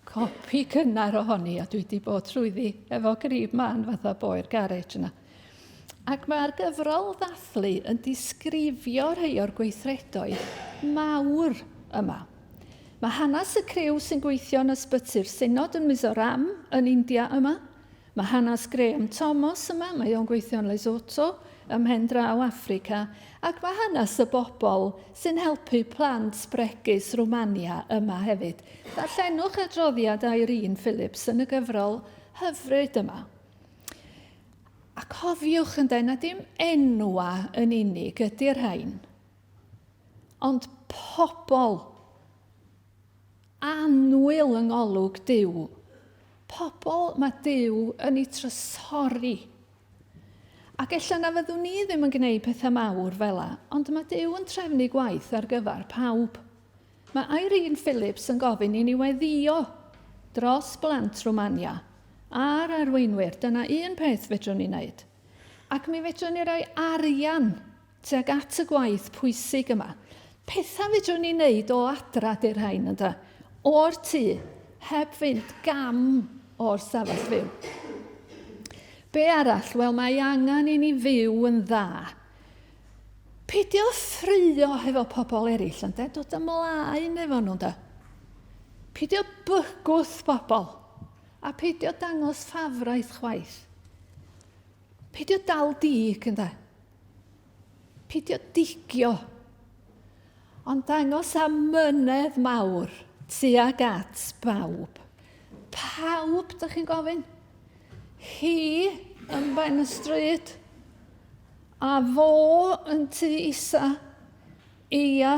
copi cynnar ohoni a dwi wedi bod trwyddi efo grib man fatha boi'r garej yna. Ac mae'r gyfrol ddathlu yn disgrifio rhai o'r gweithredoedd mawr yma. Mae hanes y criw sy'n gweithio yn ysbyty'r Synod yn Mizoram yn India yma. Mae hanes Graham Thomas yma, mae o'n gweithio yn Lesotho ym mhen draw Affrica, ac mae hanes y bobl sy'n helpu plant bregus Rwmania yma hefyd. Darllenwch adroddiad Irene Phillips yn y gyfrol hyfryd yma. A cofiwch ynde, na dim enwa yn unig ydy'r rhain, ond pobl Annwyl yng ngolwg Duw. Pobl mae Duw yn eu trysori. Ac ella na fyddwn ni ddim yn gwneud pethau mawr fel 'a, ond mae Duw yn trefnu gwaith ar gyfer pawb. Mae Irene Phillips yn gofyn i ni weddïo dros blant Rwmania a'r arweinwyr, dyna un peth fedrwn ni wneud. Ac mi fedrwn ni roi arian tuag at y gwaith pwysig yma. Pethau fedrwn ni wneud o adra di'r rhain, ynde? O'r tŷ, heb fynd gam o'r stafell fyw. Be arall? Wel, mae angen i ni fyw yn dda. Peidio ffrio hefo pobl eraill, ynde? Dod ymlaen efo nhw, ynde? Peidio bygwth bobl, a peidio dangos ffafraeth chwaith. Peidio dal dig, ynde? Peidio digio, ond dangos amynedd mawr tuag at bawb. Pawb, dych chi'n gofyn? Hi yn ben y stryd, a fo yn tŷ isa, ia,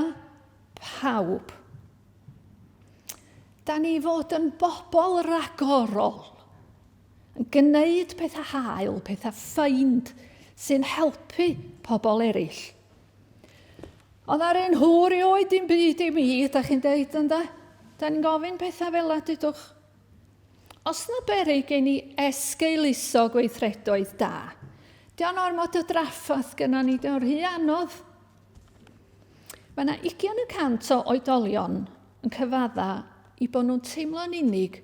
pawb. Da ni fod yn bobl ragorol. Yn gwneud pethau hael, pethau ffeind sy'n helpu pobl eraill. Ond ar ein hŵr i oed dim byd i mi, da chi'n deud ynda? Da ni'n gofyn pethau fel la, dydwch. Os na beryg gen i esgeuluso gweithredoedd da, Di o'n ormod o draffath gyda ni, di o'n rhy anodd. Mae yna 20% o oedolion yn cyfadda i bod nhw'n teimlo'n unig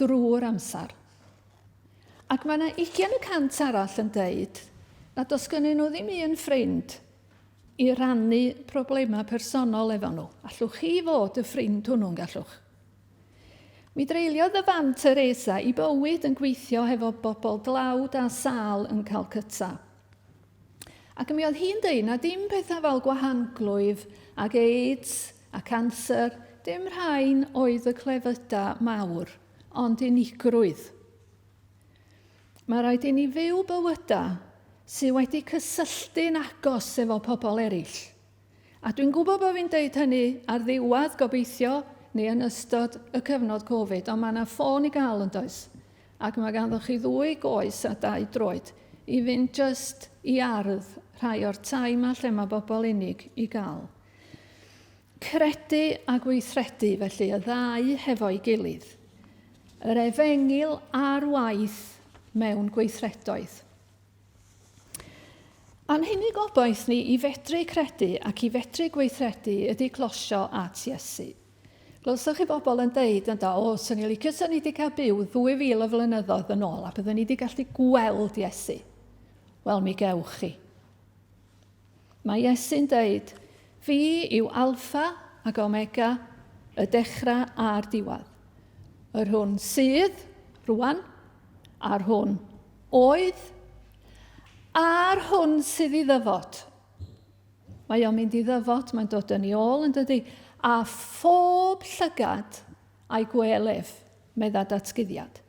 drwy'r amser. Ac mae yna 20% arall yn deud nad oes gennyn nhw ddim un ffrind i rannu problemau personol efo nhw. Allwch chi fod y ffrind hwnnw'n gallwch? Mi dreuliodd y fam Teresa i bywyd yn gweithio hefo bobl dlawd a sâl yn Calcutta. Ac mi oedd hi'n deud na dim pethau fel gwahanglwyf ac AIDS a canser, dim rhain oedd y clefydau mawr, ond unigrwydd. Mae rhaid i ni fyw bywydau sydd wedi cysylltu'n agos efo pobl eraill. A dwi'n gwybod bod fi'n deud hynny ar ddiwedd, gobeithio, neu yn ystod y cyfnod Covid, ond mae yna ffôn i gael yn does? Ac mae ganddo chi ddwy goes a dau droed i fynd jyst i ardd rhai o'r tai yma lle mae bobl unig i gael. Credu a gweithredu, felly, y ddau hefo'i gilydd. Yr efengyl ar waith mewn gweithredoedd. A'n hunig obaith ni i fedru credu ac i fedru gweithredu ydy closio at Iesu. Glywsoch chi bobl yn deud yn do, o, swn i licio swn i wedi cael byw 2000 o flynyddoedd yn ôl a byddwn i wedi gallu gweld Iesu. Wel, mi gewch chi. Mae Iesu'n deud, fi yw Alpha ac Omega, y dechrau a'r diwedd. Yr hwn sydd, rwan, a'r hwn oedd, a'r hwn sydd i ddyfod. Mae o'n mynd i ddyfod, mae'n dod yn ei ôl yn dydy, a phob llygad a'i gwel ef, medda datguddiad.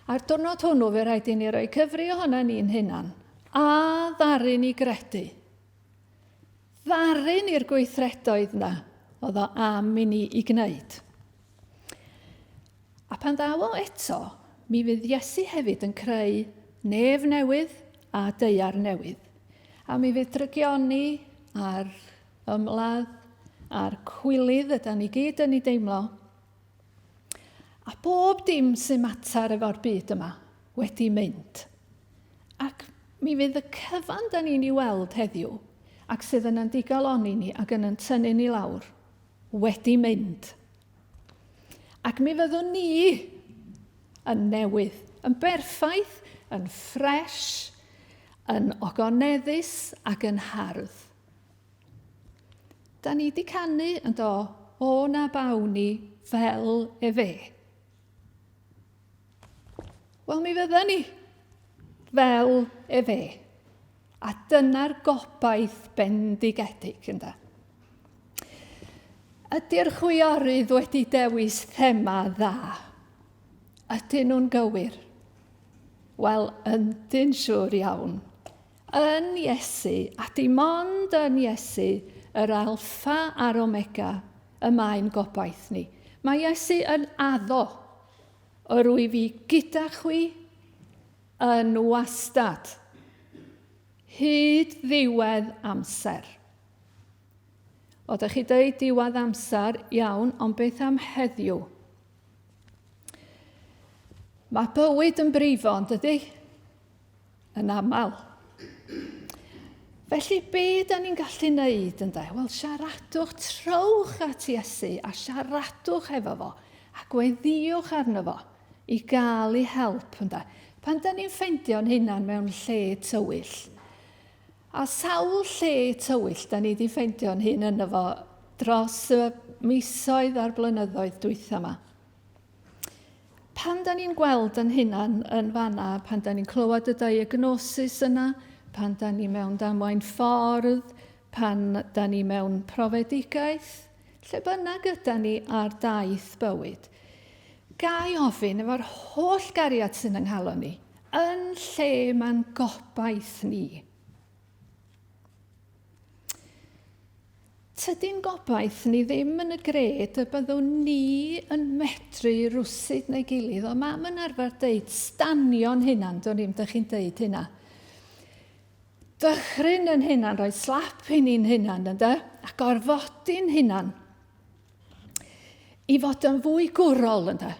A'r diwrnod hwnnw fe rhaid i ni roi cyfri ohono ni'n hunan, a ddaru ni gredu. Ddaru ni'r gweithredoedd na oedd o am i ni i gwneud. A pan ddaw o eto, mi fydd Iesu hefyd yn creu nef newydd a daear newydd. A mi fydd drygioni a'r ymladd a'r cwilydd yda ni gyd yn ei deimlo. A bob dim sy'n mater efo'r byd yma wedi mynd. Ac mi fydd y cyfan da ni'n ei weld heddiw, ac sydd yn yn digalonni ni ac yn yn tynnu ni lawr, wedi mynd. Ac mi fyddwn ni yn newydd, yn berffaith, yn ffres, yn ogoneddus ac yn hardd. Da ni di canu yn do, o na bawn ni fel efe. Wel, mi fydden ni fel efe. A dyna'r gobaith bendigedig, ynda. Ydy'r chwiorydd wedi dewis thema dda? Ydyn nhw'n gywir? Wel, yndyn siŵr iawn. Yn Iesu, a dim ond yn Iesu, yr Alffa a'r Omega, y mae'n gobaith ni. Mae Iesu yn addo, yr wyf fi gyda chwi yn wastad, hyd ddiwedd amser. Oeddech chi dweud diwedd amser, iawn, ond beth am heddiw? Mae bywyd yn brifo, yn dydy? Yn aml. Felly, be da ni'n gallu wneud ynde? Wel, siaradwch, trowch at Iesu a siaradwch efo fo a gweddïwch arno fo i gael ei help ynde. Pan da ni'n ffeindio'n hunan mewn lle tywyll, A sawl lle tywyll da ni 'di ffeindio'n hun yno fo dros y misoedd a'r blynyddoedd dwytha 'ma. Pan da ni'n gweld yn hunan yn fanna, pan da ni'n clywed y diagnosis yna, pan da ni mewn damwain ffordd, pan da ni mewn profedigaeth, lle bynnag yda ni ar daith bywyd, ga i ofyn efo'r holl gariad sy'n yng nghalon ni, yn lle mae'n gobaith ni? Tydi'n gobaith ni ddim yn y gred y byddwn ni yn medru rwsut neu gilydd. O mam yn arfer deud stanio'n hunan, do'n i'm, dych chi'n deud hynna. Dychryn yn hunan, rhoi slap i ni'n hunan, ynde? A gorfodi'n hunan. I fod yn fwy gwrol, ynde?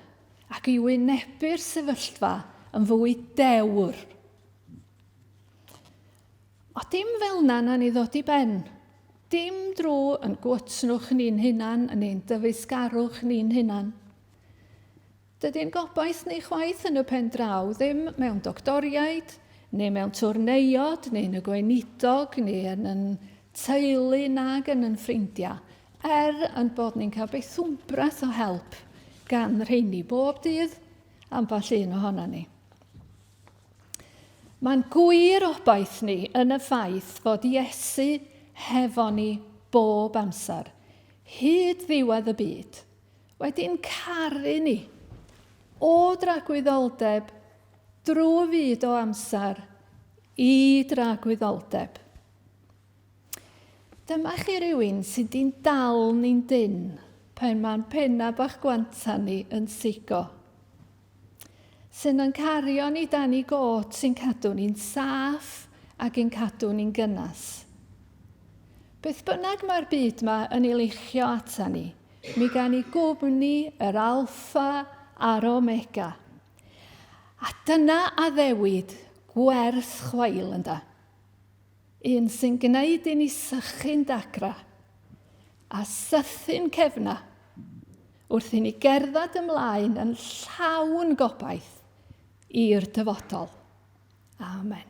Ac i wynebu'r sefyllfa yn fwy dewr. O dim fel na na ni ddod i ben. Dim drwy yn gwytnwch ni'n hunan, yn ein dyfeisgarwch ni'n hunan. Dydy'n gobaith ni chwaith yn y pen draw ddim mewn doctoriaid, neu mewn twrneiod, neu yn y gweinidog, neu yn yn teulu nag yn yn ffrindiau, er yn bod ni'n cael beth wmbrath o help gan rheini bob dydd ambell un ohono ni. Mae'n gwir obaith ni yn y ffaith fod Iesu hefo ni bob amser, hyd ddiwedd y byd, wedi'n caru ni o dragwyddoldeb drwy fyd o amser i dragwyddoldeb. Dyma chi rywun sydd di'n dal ni'n dynn pen mae'n penna bach gwanta ni yn sigo. Sy'n yn cario ni dan i got sy'n cadw ni'n saff ac yn cadw ni'n gynnas. Beth bynnag mae'r byd ma yn ei luchio ata ni, mi gan i gwmni yr alffa a'r omega. A dyna addewid gwerth chweil ynda. Un sy'n gwneud i ni sychu'n dagra a sythu'n cefna wrth i ni gerdded ymlaen yn llawn gobaith i'r dyfodol. Amen.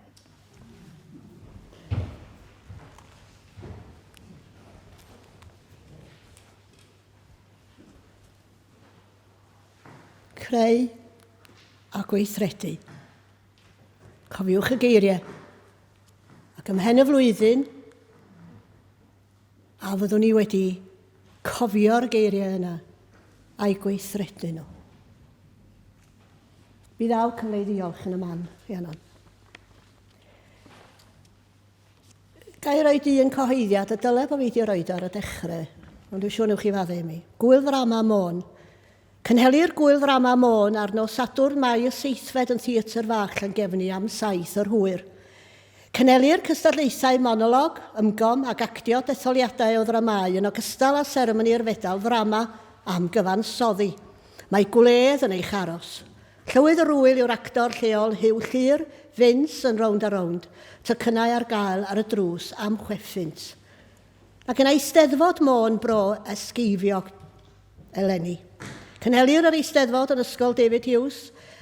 Creu a gweithredu. Cofiwch y geiriau. Ac ymhen y flwyddyn, a fyddwn ni wedi cofio'r geiriau yna a'i gweithredu nhw. Mi ddaw cyfle i ddiolch yn y man, Rhiannon. Ga i roed un cyhoeddiad, a dyle bod fi wedi roed ar y dechrau, ond dwi'n siŵr newch chi fadde i mi. Gwyl Ddrama Môn. Cynhelir Gŵyl Ddrama Môn ar nos Sadwrn, Mai y seithfed yn Theatr Fach Llangefni am saith yr hwyr. Cynhelir cystadlaethau monolog, ymgom ac actio detholiadau o ddramâu yn ogystal â seremoni'r Fedal Ddrama am gyfansoddi. Mae gwledd yn eich aros. Llywydd yr ŵyl yw'r actor lleol Huw Llŷr, Vince yn Rownd a Rownd, tocynnau ar gael ar y drws am chweffunt. Ac yn Eisteddfod Môn Bro Esgeifiog eleni. Cynhelir yr Eisteddfod yn Ysgol David Hughes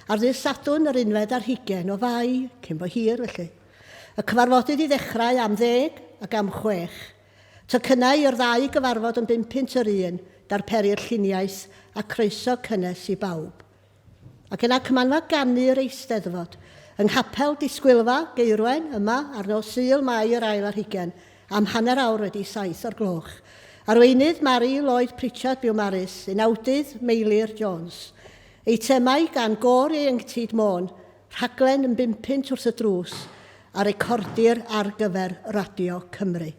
ar ddydd Sadwrn yr unfed ar hugain o Fai, cyn bo hir felly. Y cyfarfodydd i ddechrau am ddeg ac am chwech. Tocynnau i'r ddau gyfarfod yn bumpunt yr un, darperir lluniaeth a croeso cynnes i bawb. Ac yna Cymanfa Ganu'r Eisteddfod, yng Nghapel Disgwylfa, Geirwen, yma, ar nos Sul, Mai yr ail ar hugain, am hanner awr wedi saith o'r gloch. Arweinydd, Mari Lloyd Pritchard, Biwmaris, Unawdydd, Meilir Jones. Eitemau gan Gôr Ieuenctid Môn, rhaglen yn bumpunt wrth y drws, a recordir ar gyfer Radio Cymru.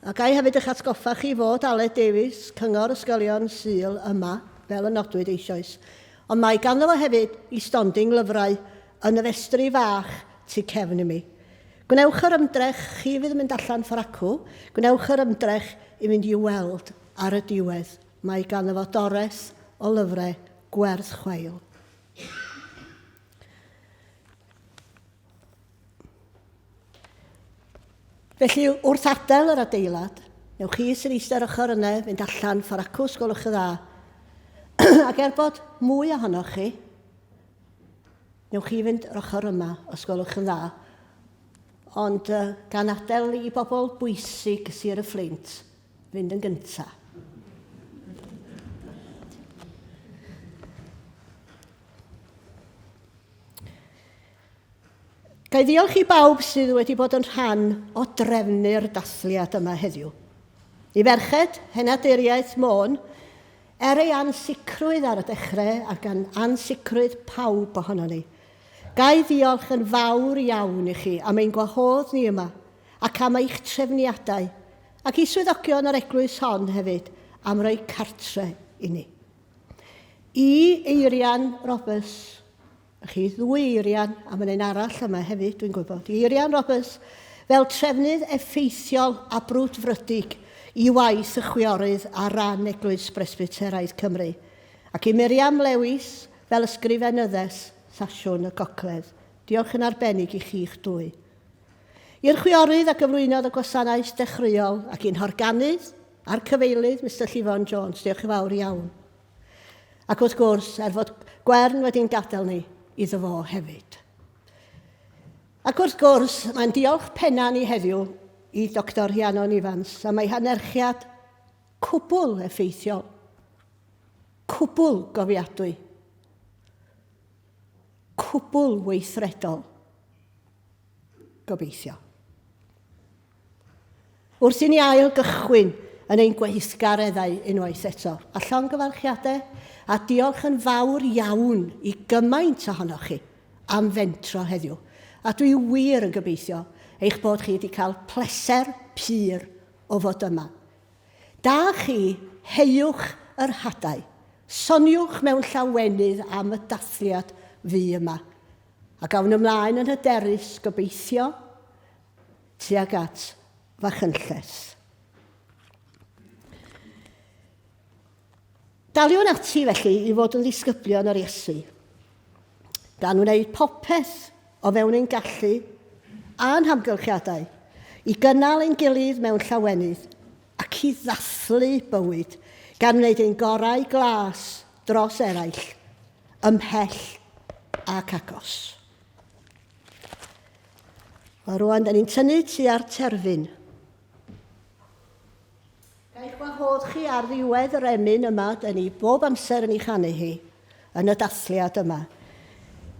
A ga i hefyd eich atgoffa chi fod Aled Davies, Cyngor Ysgolion Sul, yma, fel y nodwyd eisoes. Ond mae ganddo fo hefyd i stondin lyfrau yn y festri fach tu cefn i mi. Gwnewch yr ymdrech, chi fydd yn mynd allan ffor acw, gwnewch yr ymdrech i fynd i'w weld ar y diwedd. Mae ganddo fo doreth o lyfrau gwerth chweil. Felly, wrth adael yr adeilad, newch chi sy'n eistedd ar ochr yna fynd allan ffordd acw, os gwelwch yn dda. Ac er bod mwy ohonoch chi, newch chi fynd yr ochr yma, os gwelwch yn dda. Ond uh, gan adael i bobl bwysig Sir y Fflint fynd yn gyntaf. Ga i ddiolch i bawb sydd wedi bod yn rhan o drefnu'r dathliad yma heddiw. I ferched, henaduriaeth Môn, er ei ansicrwydd ar y dechrau ac an ansicrwydd pawb ohono ni, ga i ddiolch yn fawr iawn i chi am ein gwahodd ni yma ac am eich trefniadau, ac i swyddogion yr eglwys hon hefyd am roi cartre i ni. I Eirian Roberts, Chi, ddwy Eirian, a mae'n un arall yma hefyd, dwi'n gwybod. Eirian Roberts, fel trefnydd effeithiol a brwdfrydig i waith y chwiorydd ar ran Eglwys Bresbyteraidd Cymru, ac i Miriam Lewis fel ysgrifenyddes Sasiwn y Gogledd. Diolch yn arbennig i chi'ch dwy. I'r chwiorydd a gyflwynodd y gwasanaeth dechreuol ac i'n horganydd a'r cyfeilydd, Mr Llifon Jones, diolch yn fawr iawn. Ac wrth gwrs, er fod Gwern wedi'n gadael ni, iddo fo hefyd. Ac wrth gwrs, mae'n diolch penna ni heddiw i Dr Rhiannon Ifans am ei hanerchiad cwbl effeithiol, cwbl gofiadwy, cwbl weithredol. Gobeithio. Wrth i ni ail gychwyn yn ein gweithgareddau unwaith eto, a llongyfarchiadau a diolch yn fawr iawn i gymaint ohonoch chi am fentro heddiw. A dwi wir yn gobeithio eich bod chi wedi cael pleser pur o fod yma. Da chi, heuwch yr hadau. Soniwch mewn llawenydd am y dathliad fu yma. Ac awn ymlaen yn hyderus, gobeithio, tuag at Fachynlleth. Daliwn ati felly i fod yn ddisgyblion yr Iesu, gan wneud popeth o fewn ein gallu a'n hamgylchiadau i gynnal ein gilydd mewn llawenydd ac i ddathlu bywyd, gan wneud ein gorau glas dros eraill, ymhell ac agos. Wel rwan, da ni'n tynnu tua'r terfyn. Ga i'ch gwahodd chi ar ddiwedd yr emyn yma, da ni bob amser yn ei chanu hi, yn y dathliad yma.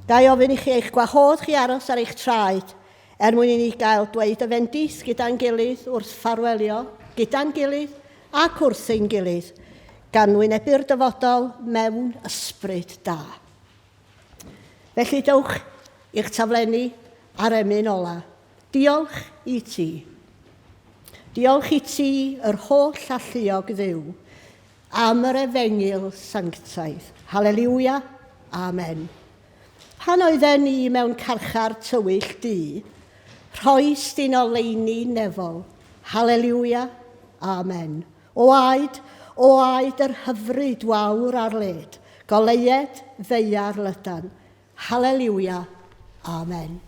Ga i ofyn i chi eich gwahodd chi aros ar eich traed, er mwyn i ni gael dweud y fendith gyda'n gilydd wrth ffarwelio, gyda'n gilydd ac wrth ein gilydd, gan wynebu'r dyfodol mewn ysbryd da. Felly dowch i'ch taflenni a'r emyn ola. Diolch i ti. Diolch i ti, yr holl alluog Dduw, am yr efengyl sanctaidd. Haleliwia. Amen. Pan oedden ni mewn carchar tywyll du, rhoes di'n oleuni nefol. Haleliwia. Amen. O aed, o aed yr hyfryd wawr ar led, goleued ddaear lydan. Haleliwia. Amen.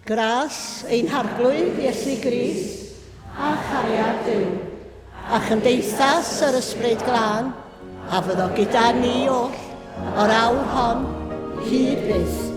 Gras ein Harglwydd Iesu Grist a chariad Duw, a chymdeithas yr Ysbryd Glân, a fyddo gyda ni oll o'r awr hon hyd byth.